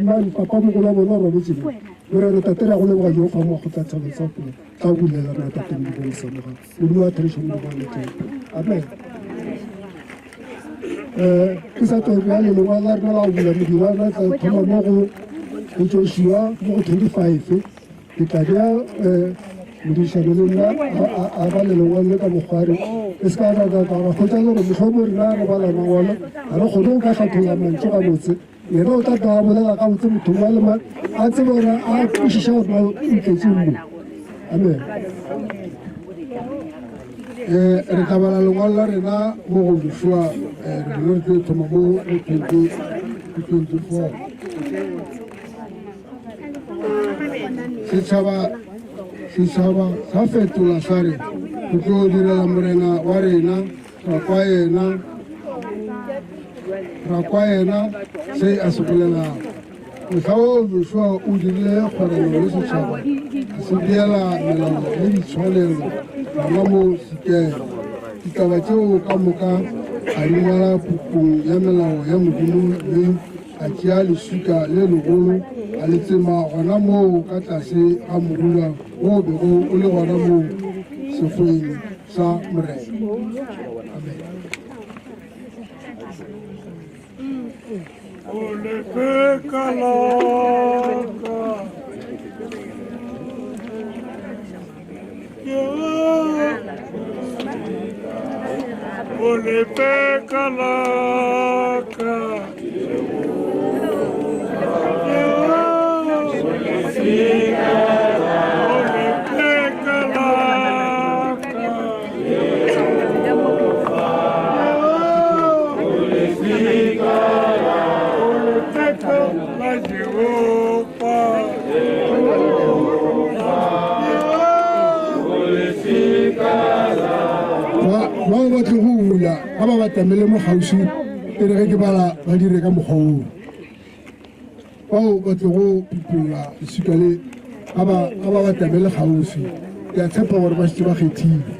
mang, papa mogolo wa bona o robetše mo. Morena Tate re a go leboga Jehofa mo kgotla thabeng sa pula tla bulela rena Tate Modimo wa mosamoga Modimo wa therešo Modimo wa nnete Amen. Eh, ke sa tlo bjale lengwalo la rena la go bula modiro wa rena tla thoma mo go go Joshua mo go 25 Ke tla bea modišano le nna a bale lengwalo le ka mokgware e se ka ra ra kgotsa gore mohlomong rena re bala mangwalo ga re kgone go ka hlatholla mantšu gabotse yena o tla tla a bolela gabotse motho mang le mang a tsebe gore a kwešiša gore na o tletše mo amen um re tla bala lengwalo la rena mo go joshua um re re tlo thoma mo go 24 Setšhaba setšhaba sa fetola sa re, Re tlo direla Morena wa rena, ra kwa yena, ra kwa yena se a se bolelago. Mohla woo Joshua o dirile kgwerano le setšhaba, a se beela melao le ditshwanelo gona mo Sikeme. Ditaba tšeo ka moka a di ngwala pukung ya melao ya Modimo mme. A tšea leswika le legolo a le tsema gona moo ka tlase ga morula wo o bego o le gona moo sekgweng sa Morena. Amen. Bao ba tlogo bula ga ba batamele mo kgauswi e re ge ke bala ba dire ka mokgwa oo. Bao ba tlogo phupholla leswika le ga ba ga ba batamele kgauswi. Ke a tshepa gore ba šetše ba kgethile.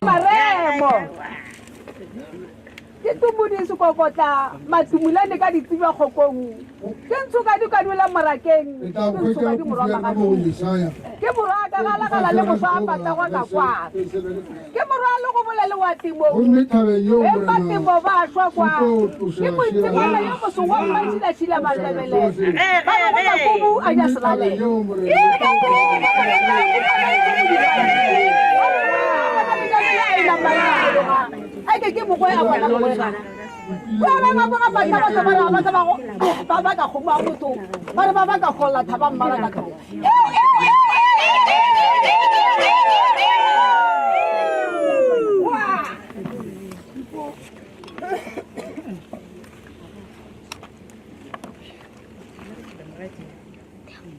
Maremo ke tumudi sekokotla matumulane ka ditsiba kgokong ke ntsho ka dikadula morakeng Re tla ke hwetša ntsho ka di puku morwa ya rena mo go magading Jesaya. ke morwa ka galagala le moswa a patagwa ka kwa ke morwa le go bola le wa temo Gomme thabeng yeo beng ba Morena temo ba šwa kwa o tlo tloša ke moitsemana šela yo moso wa mmatšhilatšhila malebele ba re go makubu a ja Gomme selalelo thabeng yeo Morena eke ke mokgwe a bona mokgwega ba ba ba ba ba ba ba ba ba ba ka kgomo a motho ba re ba ba ka kgolla thaba mmala ka tlhogo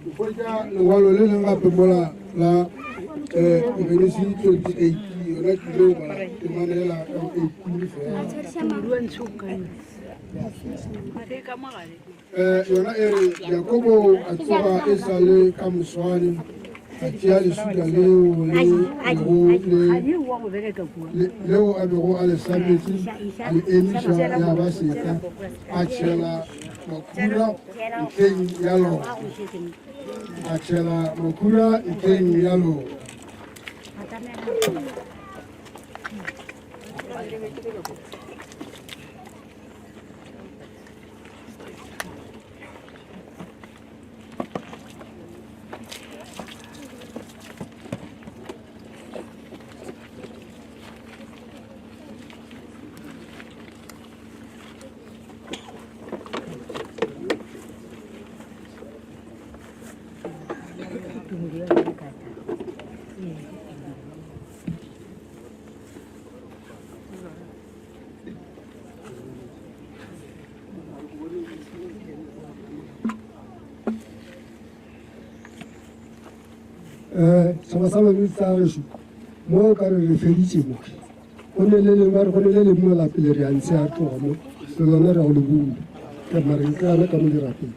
Ke hwetša lengwalo le leng gape mola la um Genesi 28 yona ke ile go bala temana ela ya 18 fela. Eh, yona e re Jakobo a tsoga e sa le ka moswane a tšea leswika leo le bego le leo a bego a le sametše a le emiša ya ba seka a tšhela makhura ntlheng ya lona a tšhela makhura ntlheng ya lona. Um setšhaba sa babedi sa gešo mo o ka re re feditše mo go ne le lengwe re go ne le lengwe la pele re a ntshe a tloga mo le lona re go le bula. Mare e tla le ka mo dirapeng.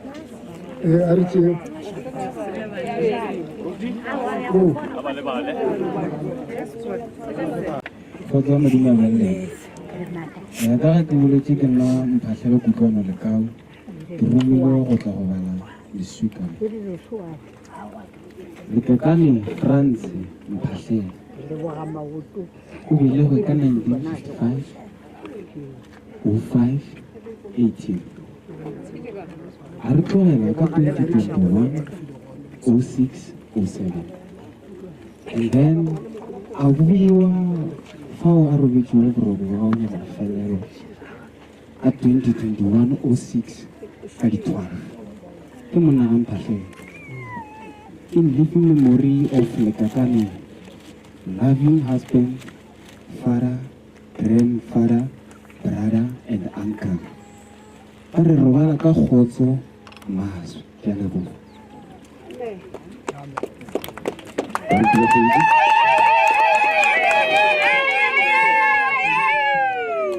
Eh, a re tšee. Oh. Kgotso ya Modimo a be le lena. Ya ka ge ke boletše ke nna Mphahlele Kutlwano Lekau, ke romilwe go tla go bala leswika le. Lekekane Frans Mphahlele o belegwe ka 1955 05 18 a re tlogela ka 2021 06 07 and then a boiwa fao a robetšego boroko bja gagwe bja mafelelo ka 2021 06 ka di 12 ke monna ga Mphahlele in living memory of Lekakane loving husband father grandfather brother and uncle ba re robala ka kgotso maswe ke a leboga.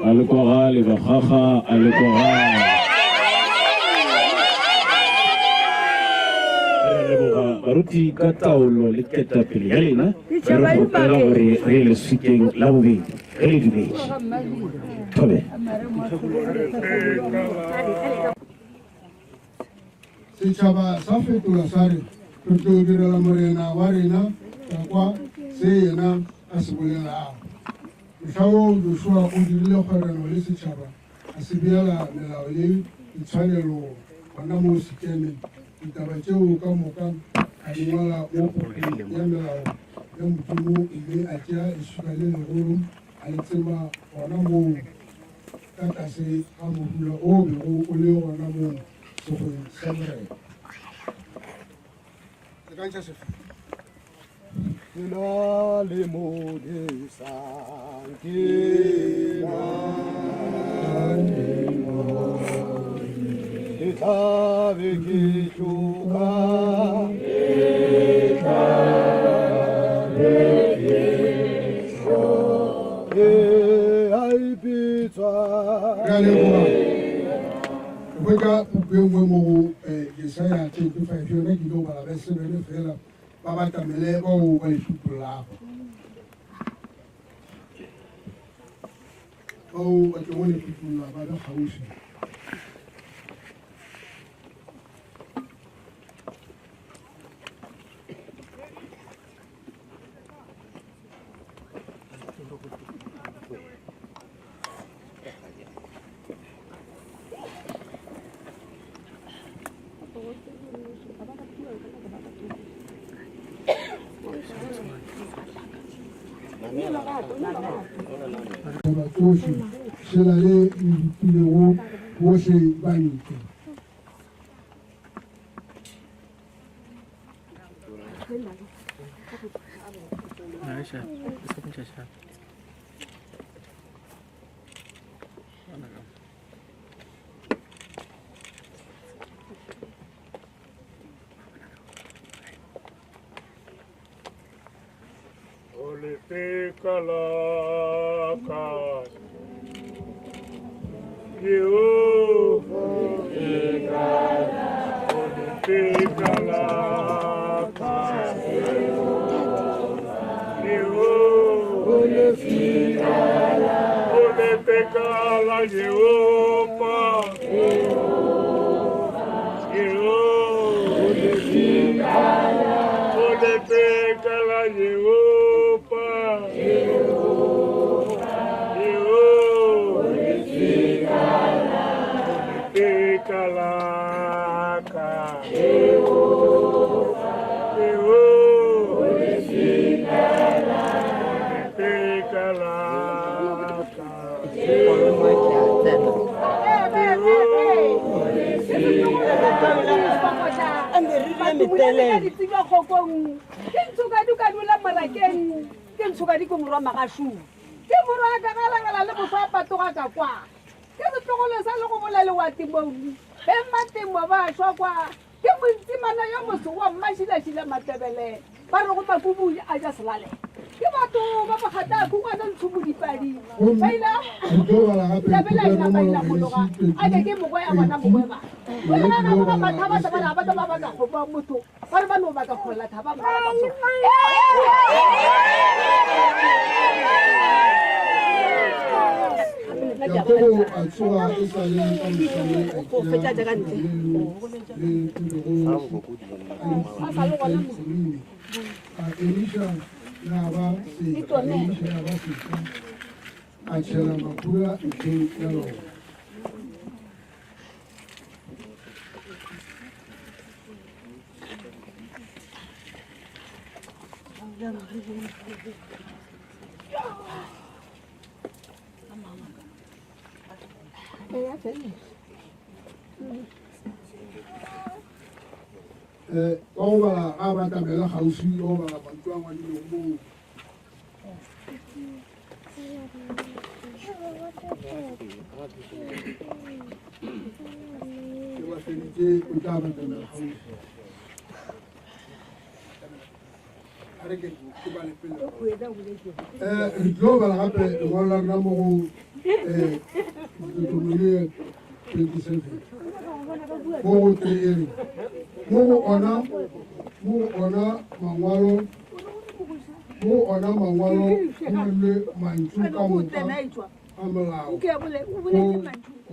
A le kwagale bakgakga, a le kwagale. Re a leboga baruti ka taolo le ketapele ya lena. Re kgopela gore re ye leswikeng la bobedi ge le dumetše. Thobela. Setšhaba sa fetola sa re, Re tlo direla Morena wa rena ka kwa se yena a se bolelago. Mohla woo Joshua o dirile kgwerano le setšhaba, a se beela melao le ditshwanelo gona moo Sikeme. Ditaba tšeo ka moka a di ngwala mo pukung ya melao ya Modimo, mme a tšea leswika le legolo a le tsema gona moo. ka tlase ga morula o bego o le gona moo segweng sa Morena. Lekantšha sefe. Ke na le modisa, ke na le ke tla be ke hloka, ke tla be ke hloka. Re a leboga. Re hwetša puku e nngwe mo go eh, Jesaya 35 yona ke ile go bala verse 7 fela ba batamele bao ba e šupollago bao ba tlogo le šupolla ba be kgauswi. Taba tšohle šela ye e rutilego bohle ba ntle. O lefika la ka Jehova O lefika la ka Jehova O lefika la Jehova Jehova O lefika la Jehova Ke ntshokadi ka dula morakeng ke ntshokadi ke morwa magašung ke morwa ka galagala le boswa patoga ka kwa ke setlogolo sa le go bolelewa temong beng ba temo ba šwa kwa ke montsimana yo moso wa mmašilašila matebele ba re go makubu a ja selale. Ke batho ba bogata kungwana ntsho modipadi. Gomme Baila re tlo bala gape la bela ina baila Deuteronomo mologa. A ke ke mogwe a bona mogwe ba. Yona Ba ke ba tlo ba bala ba thaba ba ba ba ba ba go ba motho. Ba re ba no ba ka golla thaba ba ba so. Jakobo a tsoga e sa le ka moswane a Go fetša tšea ka ntle. le le bego a emiša ya ba seka, a emiša ya ba seka, a tšhela makhura ntlheng ya lona. Eh, wa go bala ga ba tabela kgauswi wa go bala mantšu a ngwadilego moo. Ke ba feditše o tla batamela kgauswi. A re ke ke bale pele. Eh, re tlo bala gape lengwalo la rena mo go eh, Deuteronomia 27 mo go tee e re mo go ona mo go ona mangwalo mo go ona mangwalo go ngwadilwe mantšu ka moka a molao go le kgone go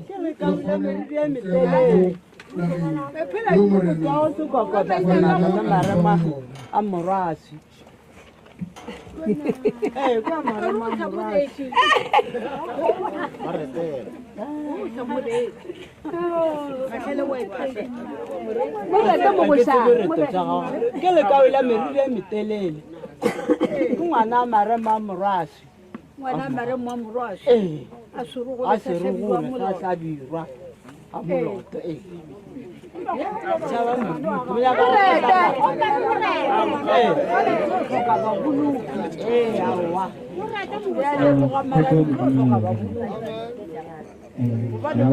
tsena mo nageng yeo Morena wa lena a le fago yona. A morwaswi. Ee, kwa marema a morwaswi. Ke lekao la meriri e metelele. Ke ngwana a marema a morwaswi. Ngwana a marema a morwaswi. Ee. A serogolo A sa hlabirwa serogolo sa moloto. hlabirwa a moloto ee. Re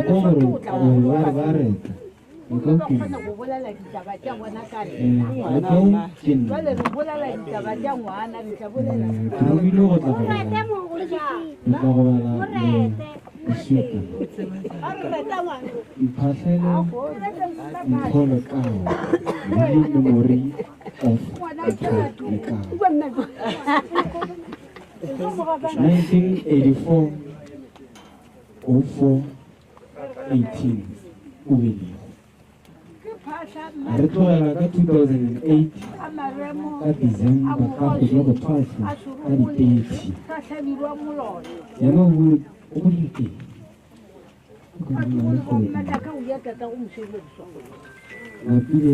kwa gore ba re ba reta lekau ke nna lekau ke nna ke romilwe go tla go bala ke tla go bala leswika Mphahlele Mpho Lekau Living Memory of Mpho Lekau 1984 04 18 o belegwe. Re tlogela ka 2008 ka December ka kgwedi ya go 12 ka di 30. Yena o godile teng. Napile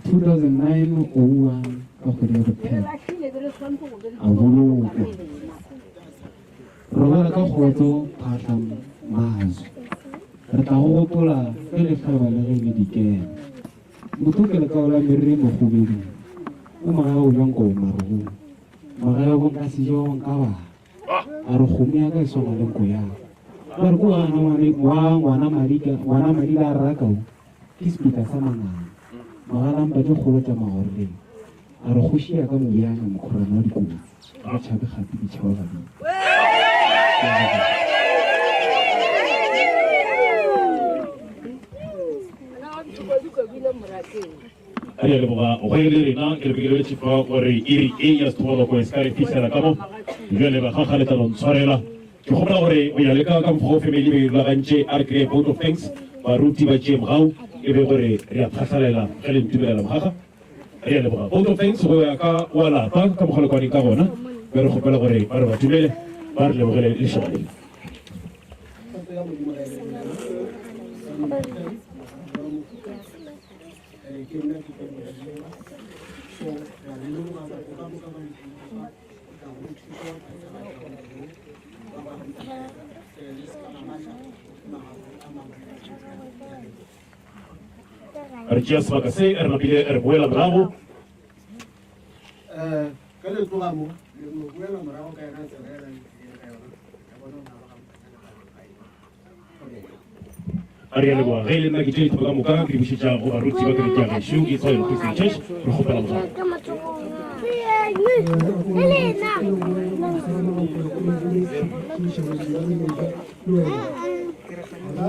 2009 01 ka kgwedi ya go 10 a bolokwa. Robala ka kgotso Phahla Mazwi. Re tla go gopola ge le hlaba le ge le dikela. Motho ke lekao la meriri mokgobedung. O mogagabo bjang kobo marogong. Mogagabo nka se jewa nka ba. A re kgomo ya ka e swana le nko ya ka. Ba re ko gana wa ngwana Madika, ngwana Madila a rrakau ke sepitla sa manganga. Mogalampa tše kgolo tša magoreleng. A re kgoši ya ka mobjana mokhorane wa dikotsi. Ga tšhabe gape ditšhaba badimo. Re a leboga go e le rena ke re ke lebetše fa gore iri e ya sethogoloko e se ka re fihlela ka mo bjale bakgakga le tla no ntshwarela ke kgopela gore go ya le ka ka mokgwa o family be e rulagantše a re kry-e vote of thanks baruti ba tšee mogau e be gore re a phahlalela ge le ntumelela mogaga Re a leboga. Vote of thanks go ya ka wa lapa ka mokgwa le kwaneng ka gona. Be re kgopela gore ba re ba dumele ba re lebogele lešaba le. Re tšea sebaka se re napile re boela morago. Eh, ge le tloga mo le no boela morago ka yona tsela e la le tlileng ka yona ya bona o na ba ga Re a leboga. Ge e le nna ke tšea dithopo ka moka ke di bušetša go baruti ba kereke ya gešo e Soil Christian Church. Re kgopela mogau. Ga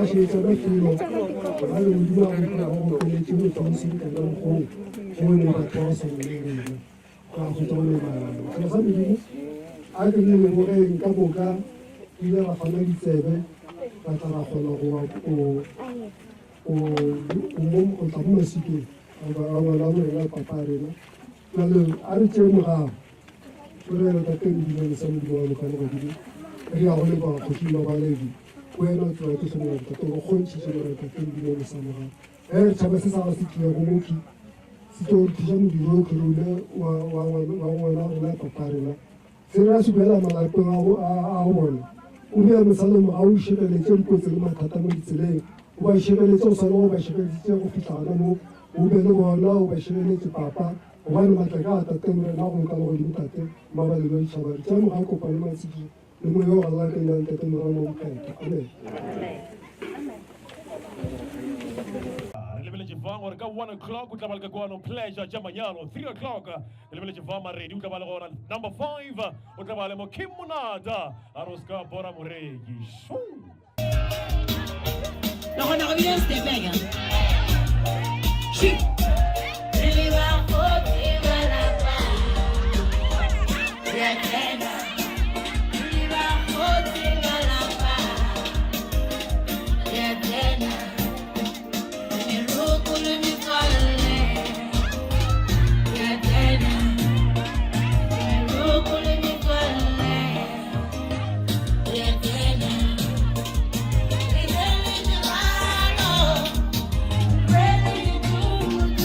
šetša ka felo ba le modimo a go go gopeletše go tshwantshe ka mokgong go le batho ba sa le rena ka go tswa le bana sa modimo a ke le lebogeng ka moka ile ra fana ditsebe ra tla ra kgona go go go tla mo masikeng a ngwana mo rena papa rena jale a re tšee morago Morena Tate Modimo le sa Modimo wa loka legodimo re ya go leboga kgoši Mabaledi wena o tseba tsohle Morena Tate go kgontšhitše Morena Tate Modimo le sa morago ge re tšhaba se sa ga se tlilego moki se tlo re thuša modiro o kgereule wa ngwana rena papa rena se ra se boela malapeng a go bona o bea mosalemo ga o šireletše dikotsi le mathata mo ditseleng o ba šireletše go swana go ba šireleditše go fihla gona mo o be le bona o ba šireletše papa Gobane matlaka a Tate Morena go loka legodimo Tate mabalelo a ditšhaba re tšea moga kopano matsiki le moya o galela ka ina Ntate Morena o mokgethwa. Amen. Re lebeletše fa gore ka 1 o'clock o tla ba le ka kwano Pleasure tša manyalo, 3 o'clock re lebeletše fa Maredi o tla ba le gona, number 5 o tla ba le mo Kim Monata a re o se ka bora moreki. Shoo! Le kgona go bina stepeka. Re le bakgotsi ba lapa. Re a tsena. Re le bakgotsi ba lapa. Re a tsena. Meloko le metswalle. Re a tsena. Meloko le metswalle. Re a tsena. Re le lerato. Re le dikhutso.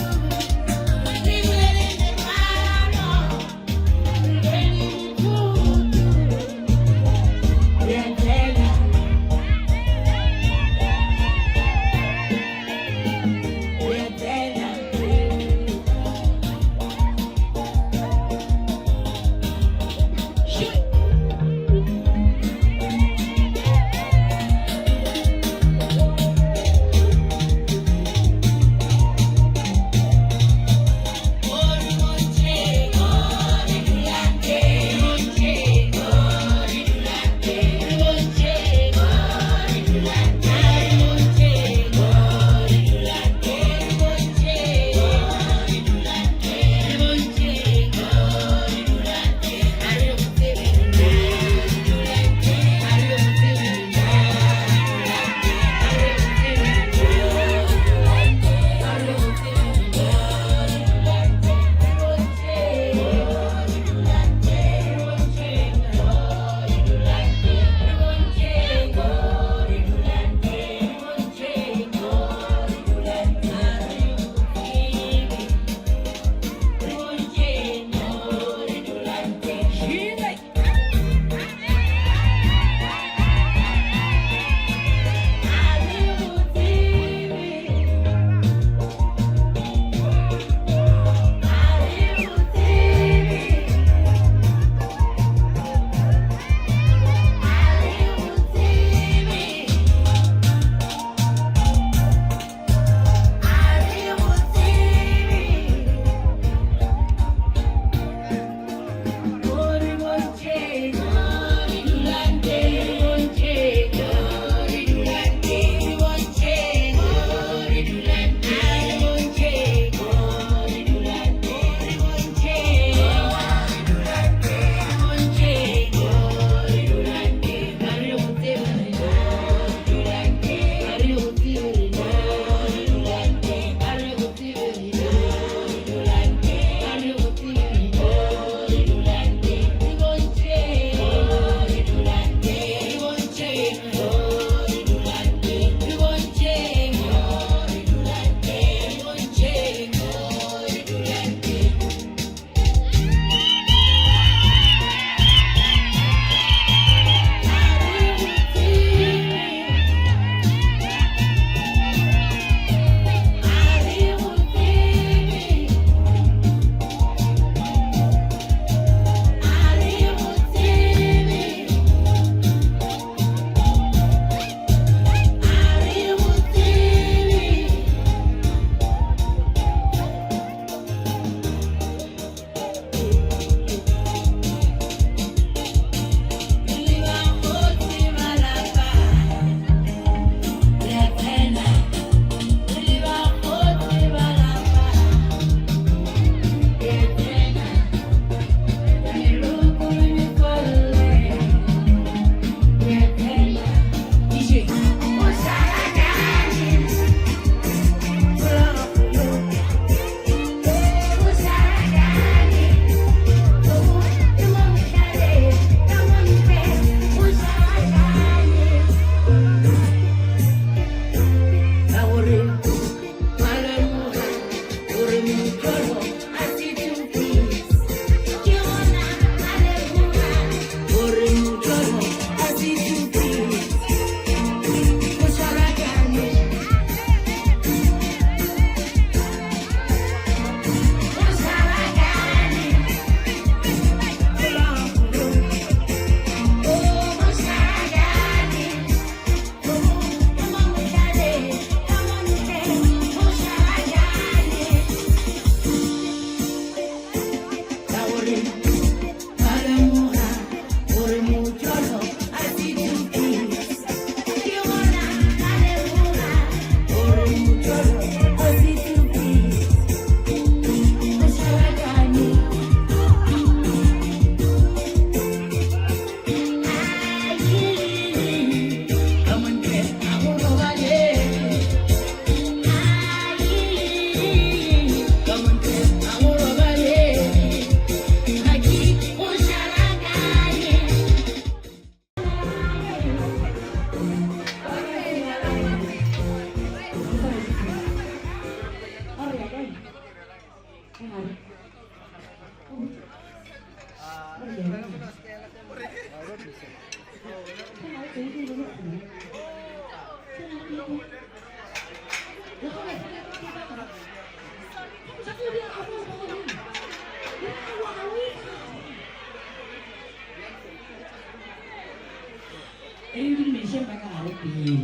E re dumišeng ba ka gare pele.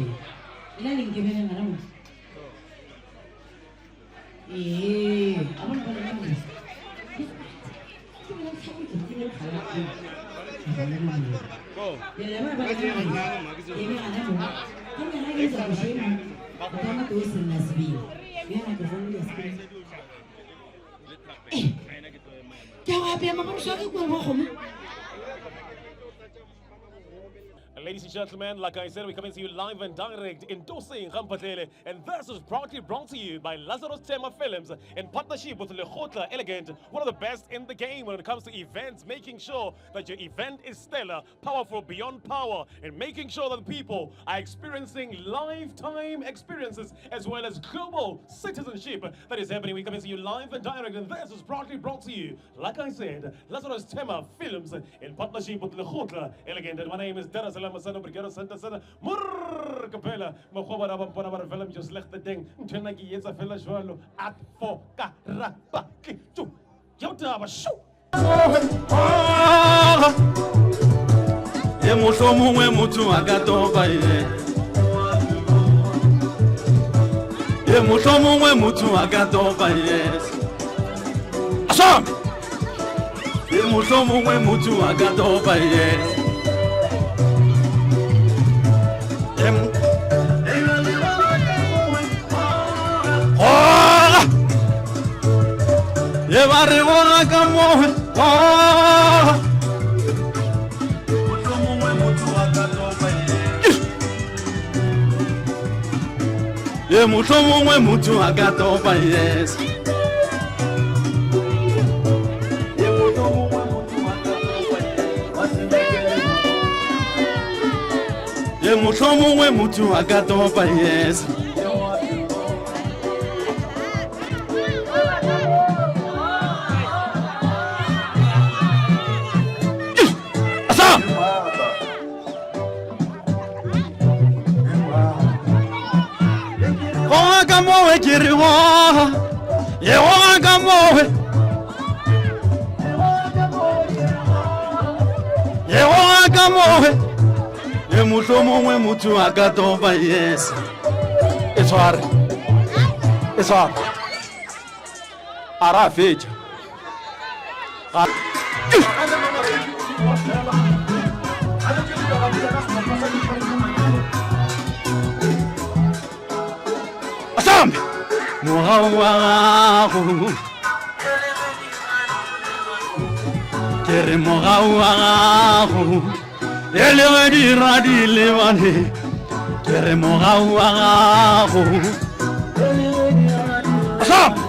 Ela le nkebeleng gana mo. Ee, a bona ba lena mo. Ke bona tlhago ke le kgala ke. Pele ba ba gana mo. E be gana mo. Ke ngwana ke sa boshemo. O ka ma to se nna sebele. Bjana ke go ya sebele. Ke a go apea maboroso a ke kua mo kgomo. Ladies and gentlemen, like I said, we're coming to you live and direct endorsing Gampatlele. And this is proudly brought to you by Lazarus Tema Films in partnership with Lekgotla Elegant, one of the best in the game when it comes to events, making sure that your event is stellar, powerful beyond power, and making sure that people are experiencing lifetime experiences as well as global citizenship that is happening. We're coming to you live and direct, and this is proudly brought to you, like I said, Lazarus Tema Films in partnership with Lekgotla Elegant. And my name is Dara Salam Sano Brigado Santa Santa Murr Capella Mokgoba ba mpona ba re fela mjo slegte ding ntho ena ke e etsa fela jwalo at fo ka ra ba ke tu ke taba shu ye mohlomongwe motho a ka topa ye ye mohlomongwe motho a ka topa ye asome ye mohlomongwe motho a ka topa ye Goga! Ye ba re goga ka mowe goga! Ye mohlomongwe motho a ka topa yes. Ye mohlomongwe motho a ka topa yes. Asa! Goga ka mowe ke re goga. Ye goga ka mowe. Ye goga ka mowe. Ye mohlomongwe motho a ka topa yes. E tshware. E tshware. A ra fetša. Ga Asambe. Mogau wa gago. Ke re mogau wa gago. E le ge dira di lebane. Ke re mogau wa gago. Asambe.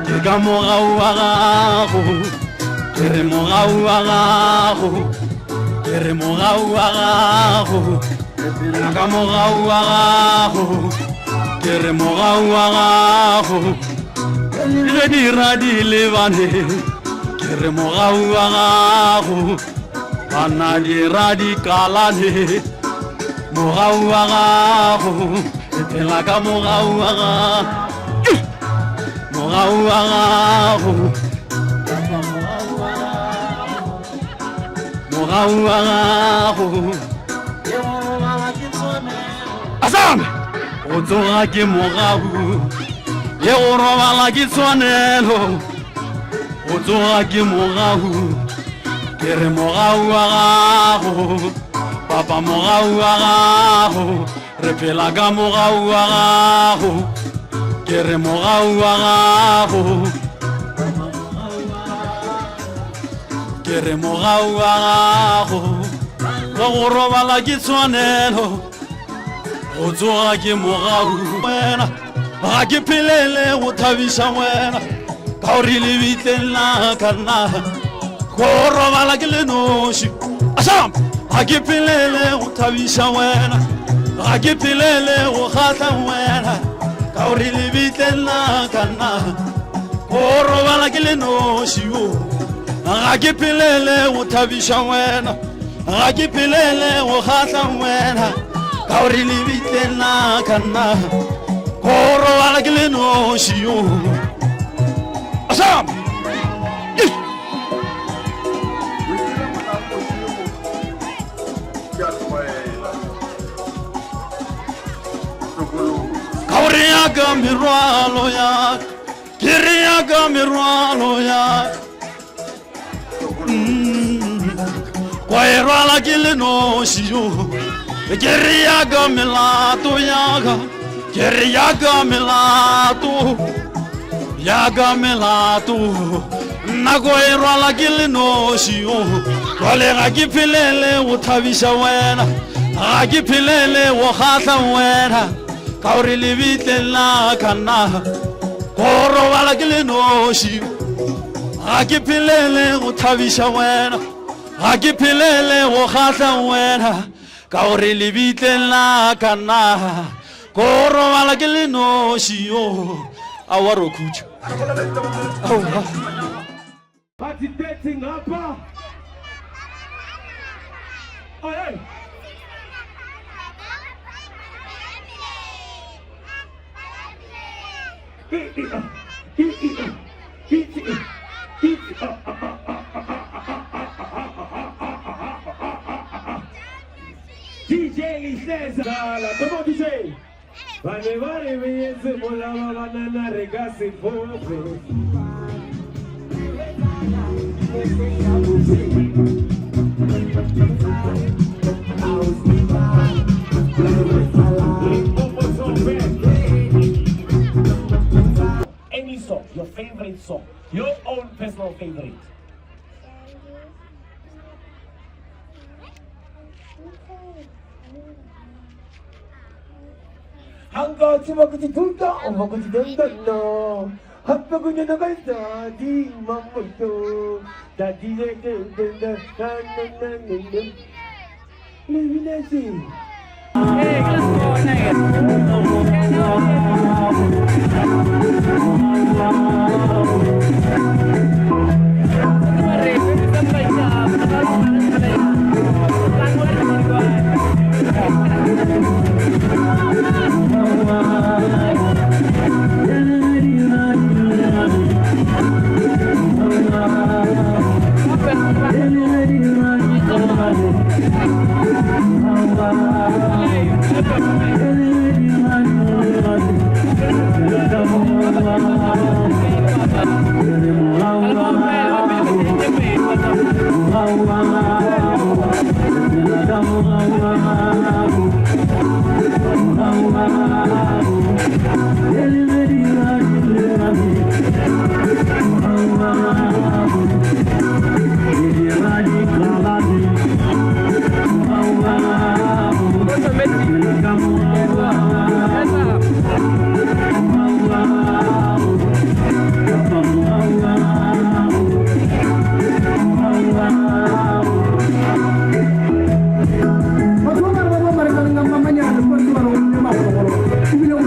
Ke ka mogau wa gago. Ke re mogau wa gago. Ke re mogau wa gago. Ka mogau wa gago. Ke re mogau wa gago. Ge dira di lebane ke re mogau wa gago bana dira di kalane mogau wa gago e phela ka mogau wa gago mogau wa gago mogau wa gago asame go tsoga ke mogau le go robala ke tshwanelo go tsoga ke mogau ke re mogau wa gago papa mogau wa gago re phela ka mogau wa gago ke re mogau wa gago ke re mogau wa gago le go robala ke tshwanelo go tsoga ke mogau wena ga ke phelele go thabiša wena ka gore lebitleng la ka nna go robala ke le noši asam ga ke phelele go thabiša wena ga ke phelele go kgahla wena ka gore lebitleng la ka nna go robala ke le noši o ga ke phelele go thabiša wena ga ke phelele go kgahla wena ka gore lebitleng la ka nna go robala ke le noši o asam ka gore ya ka merwalo ya ke re ya ka merwalo ya kwa e rwala ke le noši yo ke re ya ka melato ya ka ke re ya ka melato ya ka melato nako e rwala ke le noši yo jwale ga ke phelele go thabiša wena ga ke phelele go kgahla wena ka gore lebitleng la ka nna go robala ke le noši ga ke phelele go thabiša wena ga ke phelele go kgahla wena ka gore lebitleng la ka nna ko robala ke le noši yo aowa ro khutša aowa Party dating ngapha. Oh, hey. DJ Lihleza. Come on DJ. Ba be ba re beetse mola ba banana re ka se fofe. Any song, your favorite song, your own personal favorite. Batho ba ba re ba ba marekaneng a mamanyana le kwa ke ba re o nne magologolo ebile o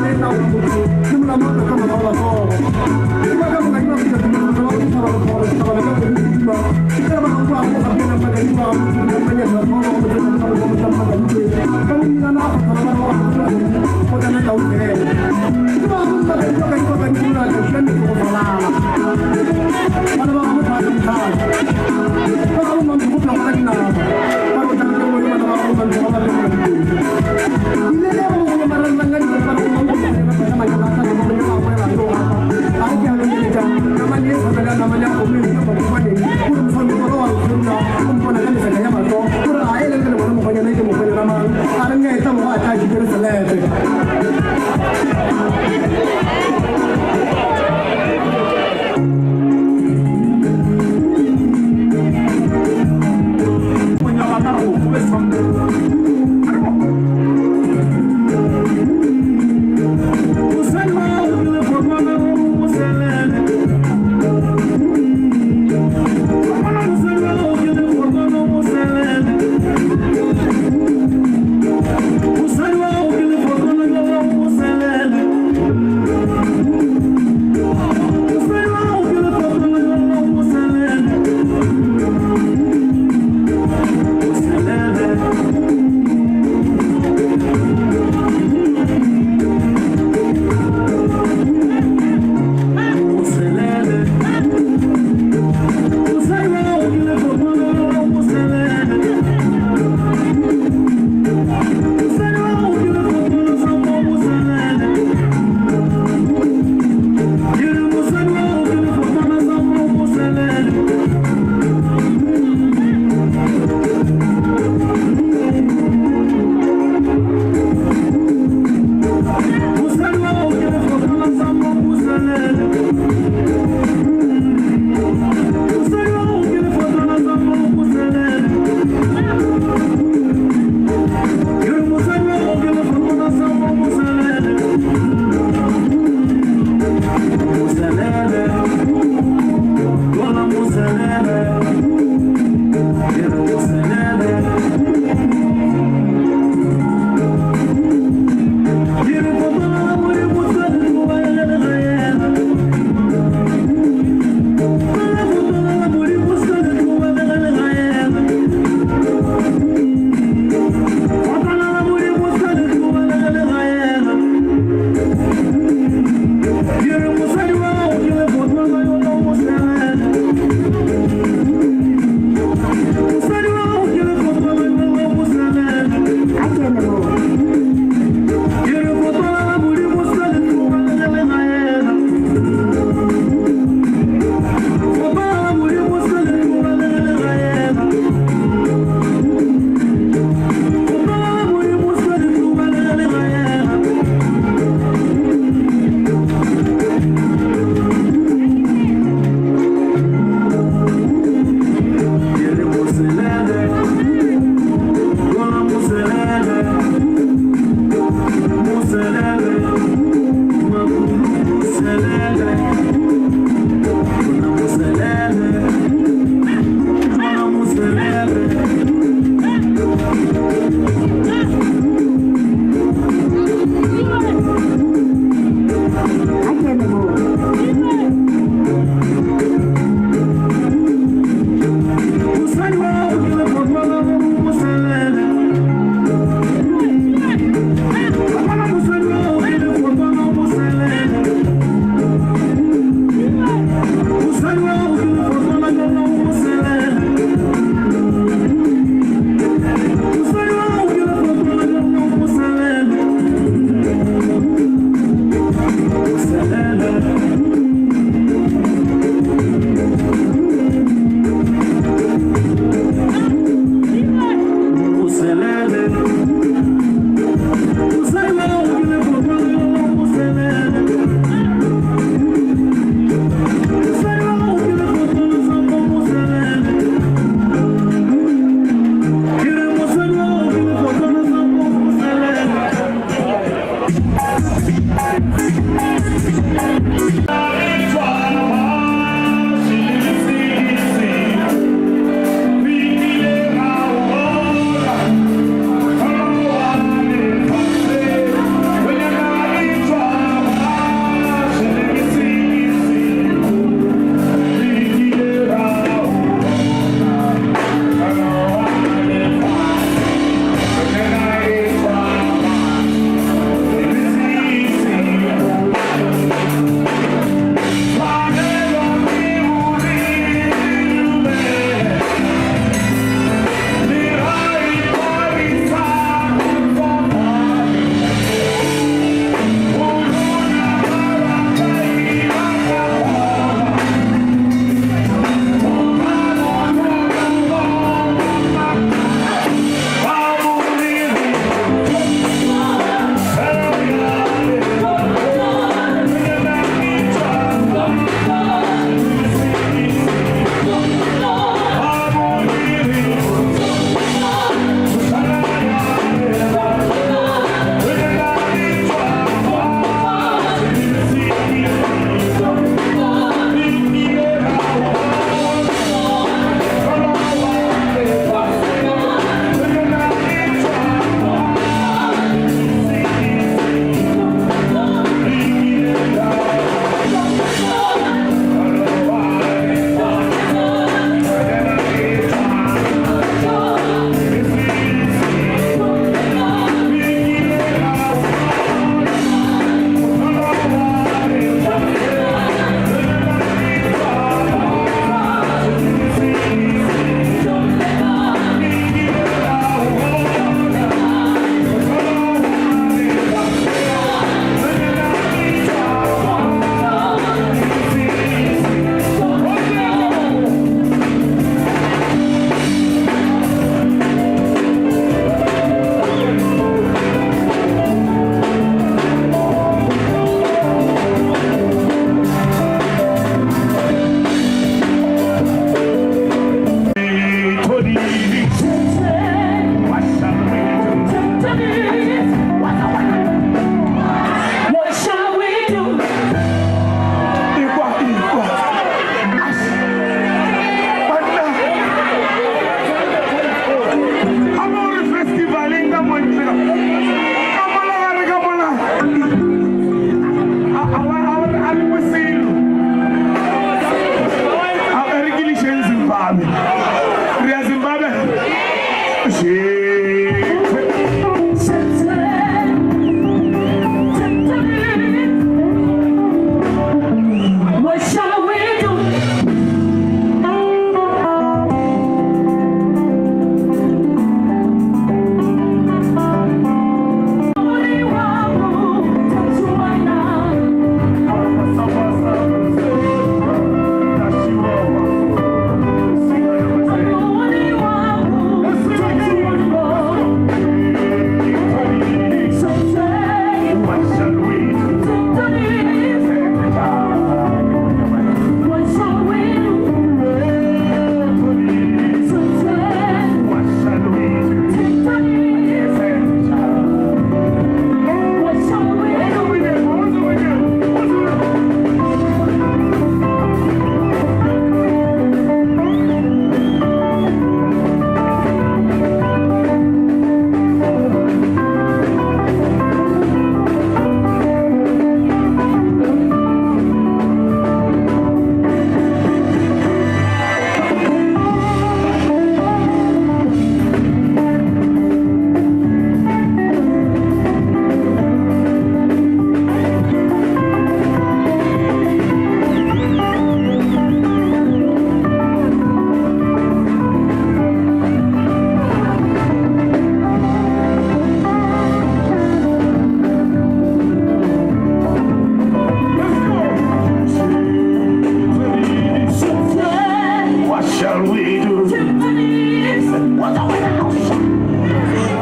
shall we do?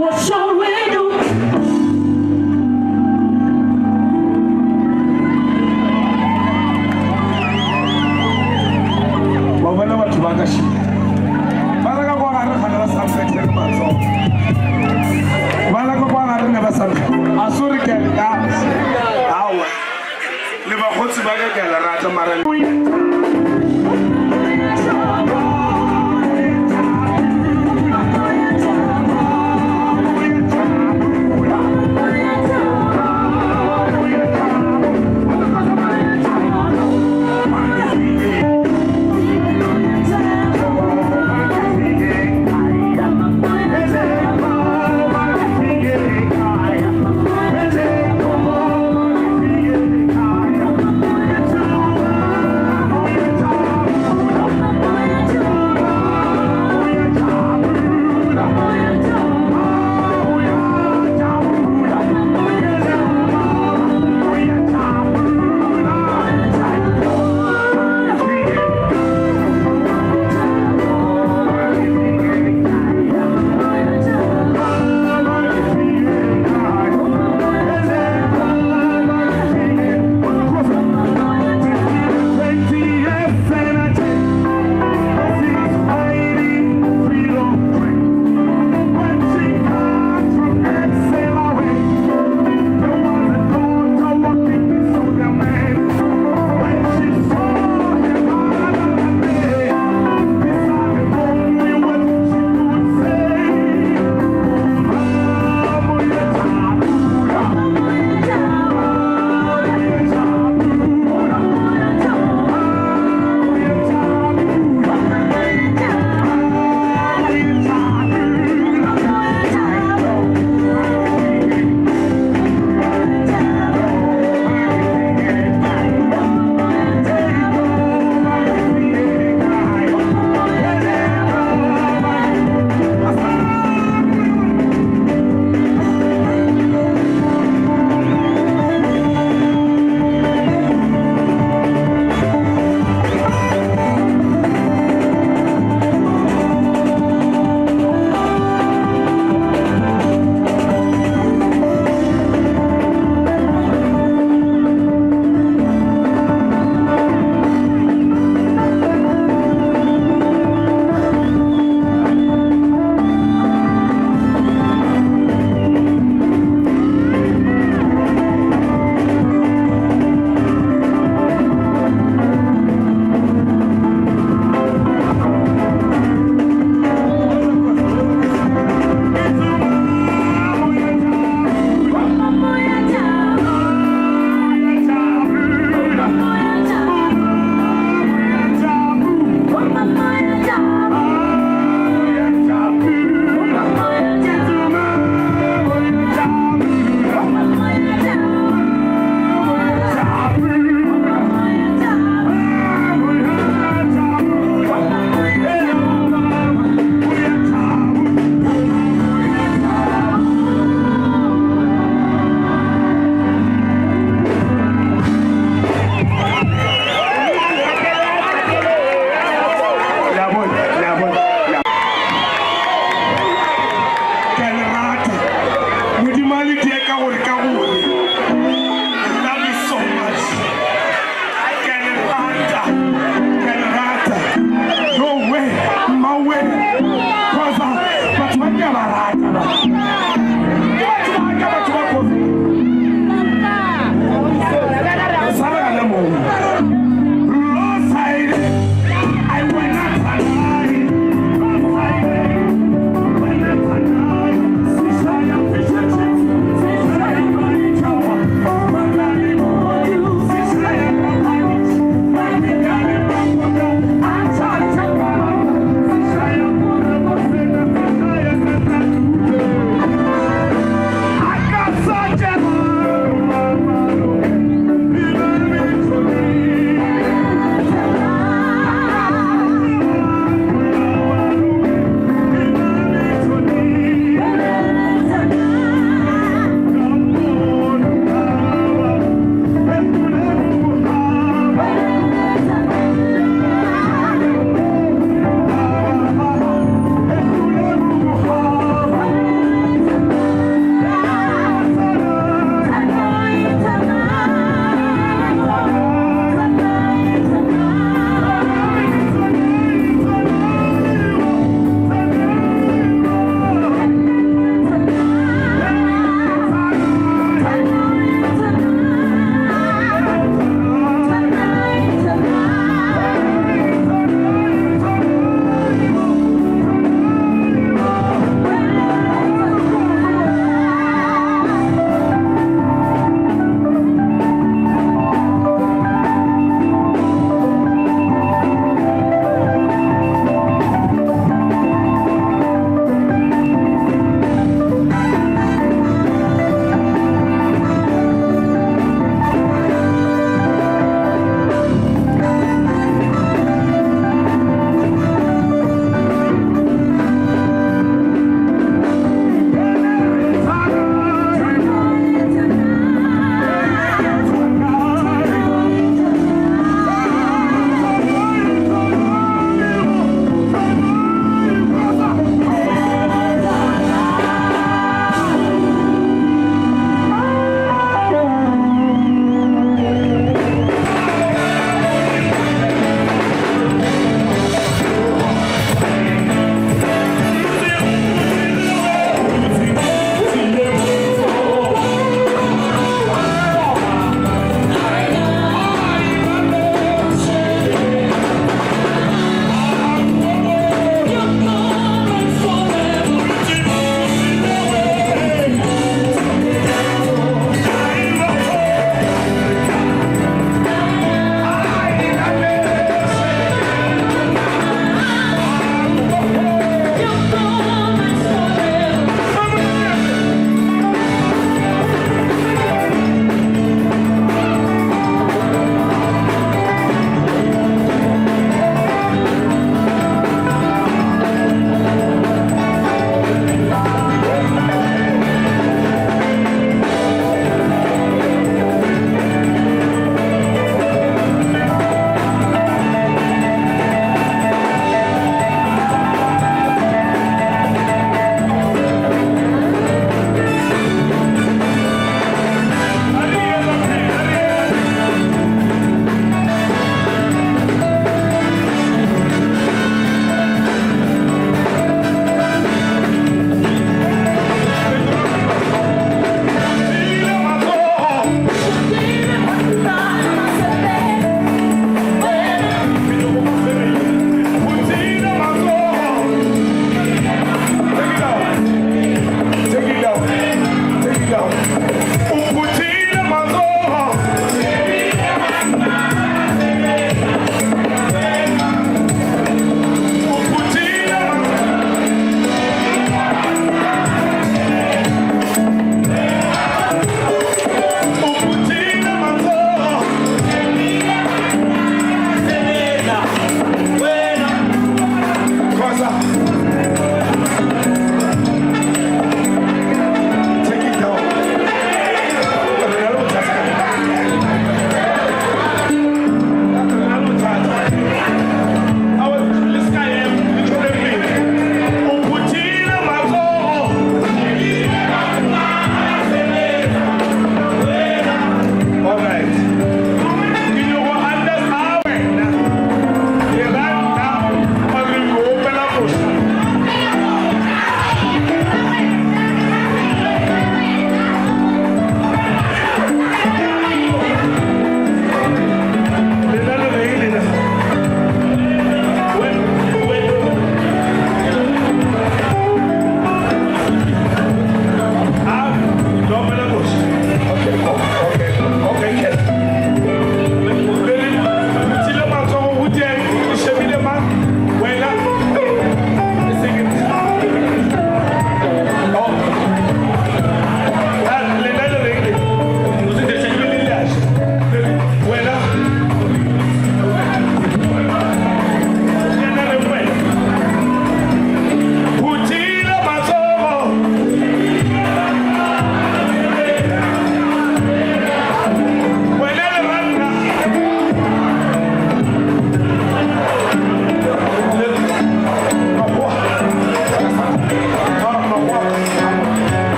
What shall we do? Wa bona batho ba ka šika ba reka kwa gare gane ba sa mfethe ka matsogo ba reka kwa gare ne ba sa a sore ke ka awa le bakgotsi ba ka ke a le rata mara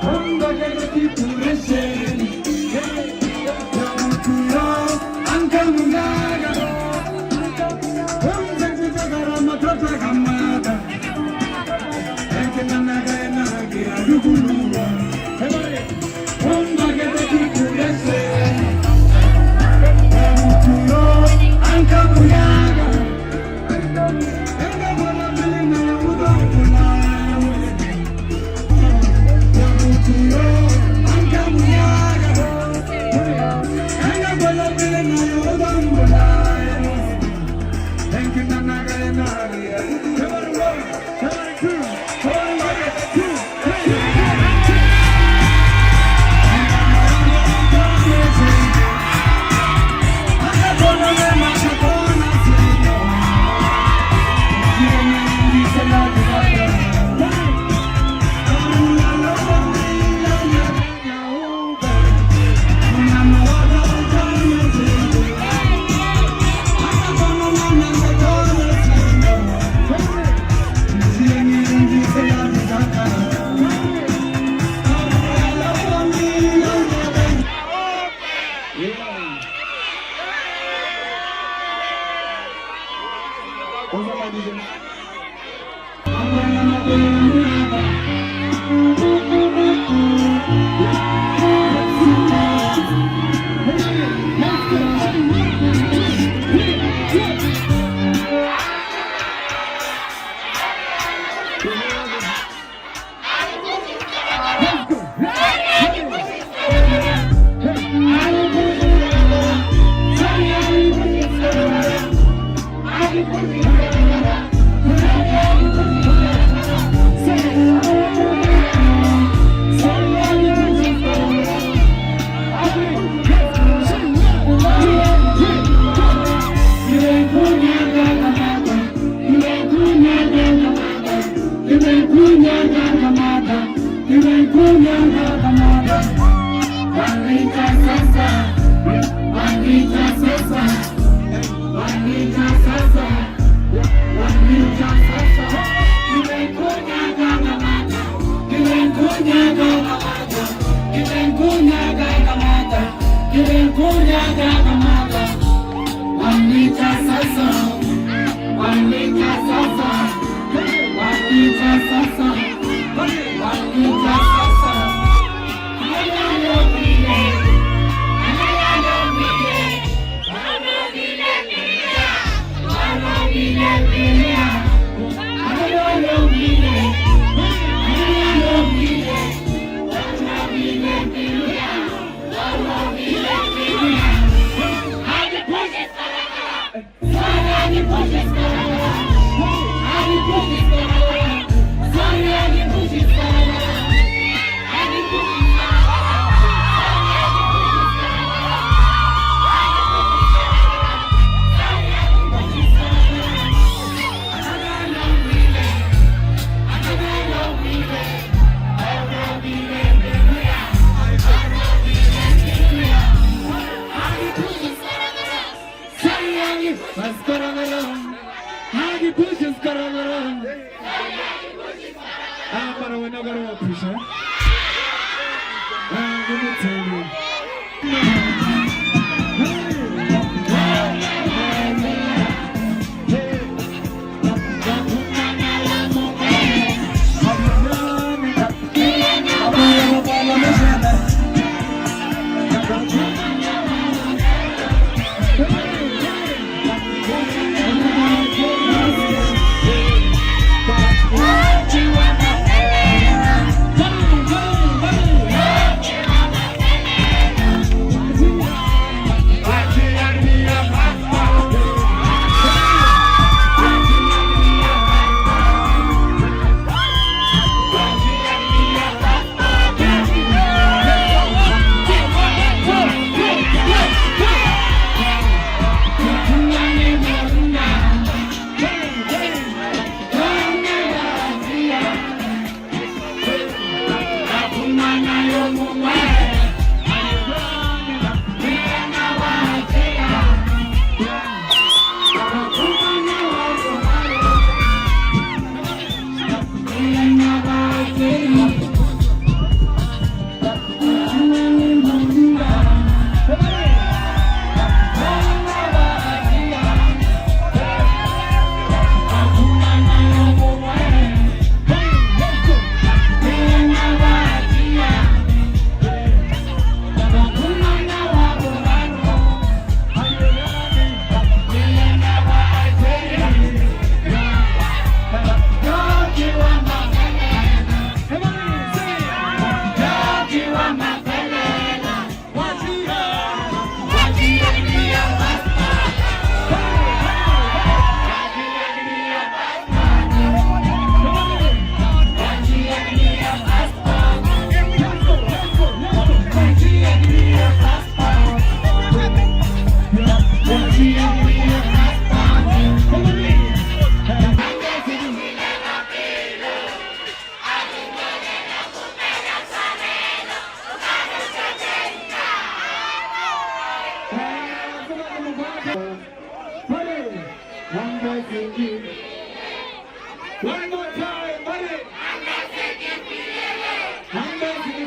Hey!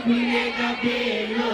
kwile ka pelo.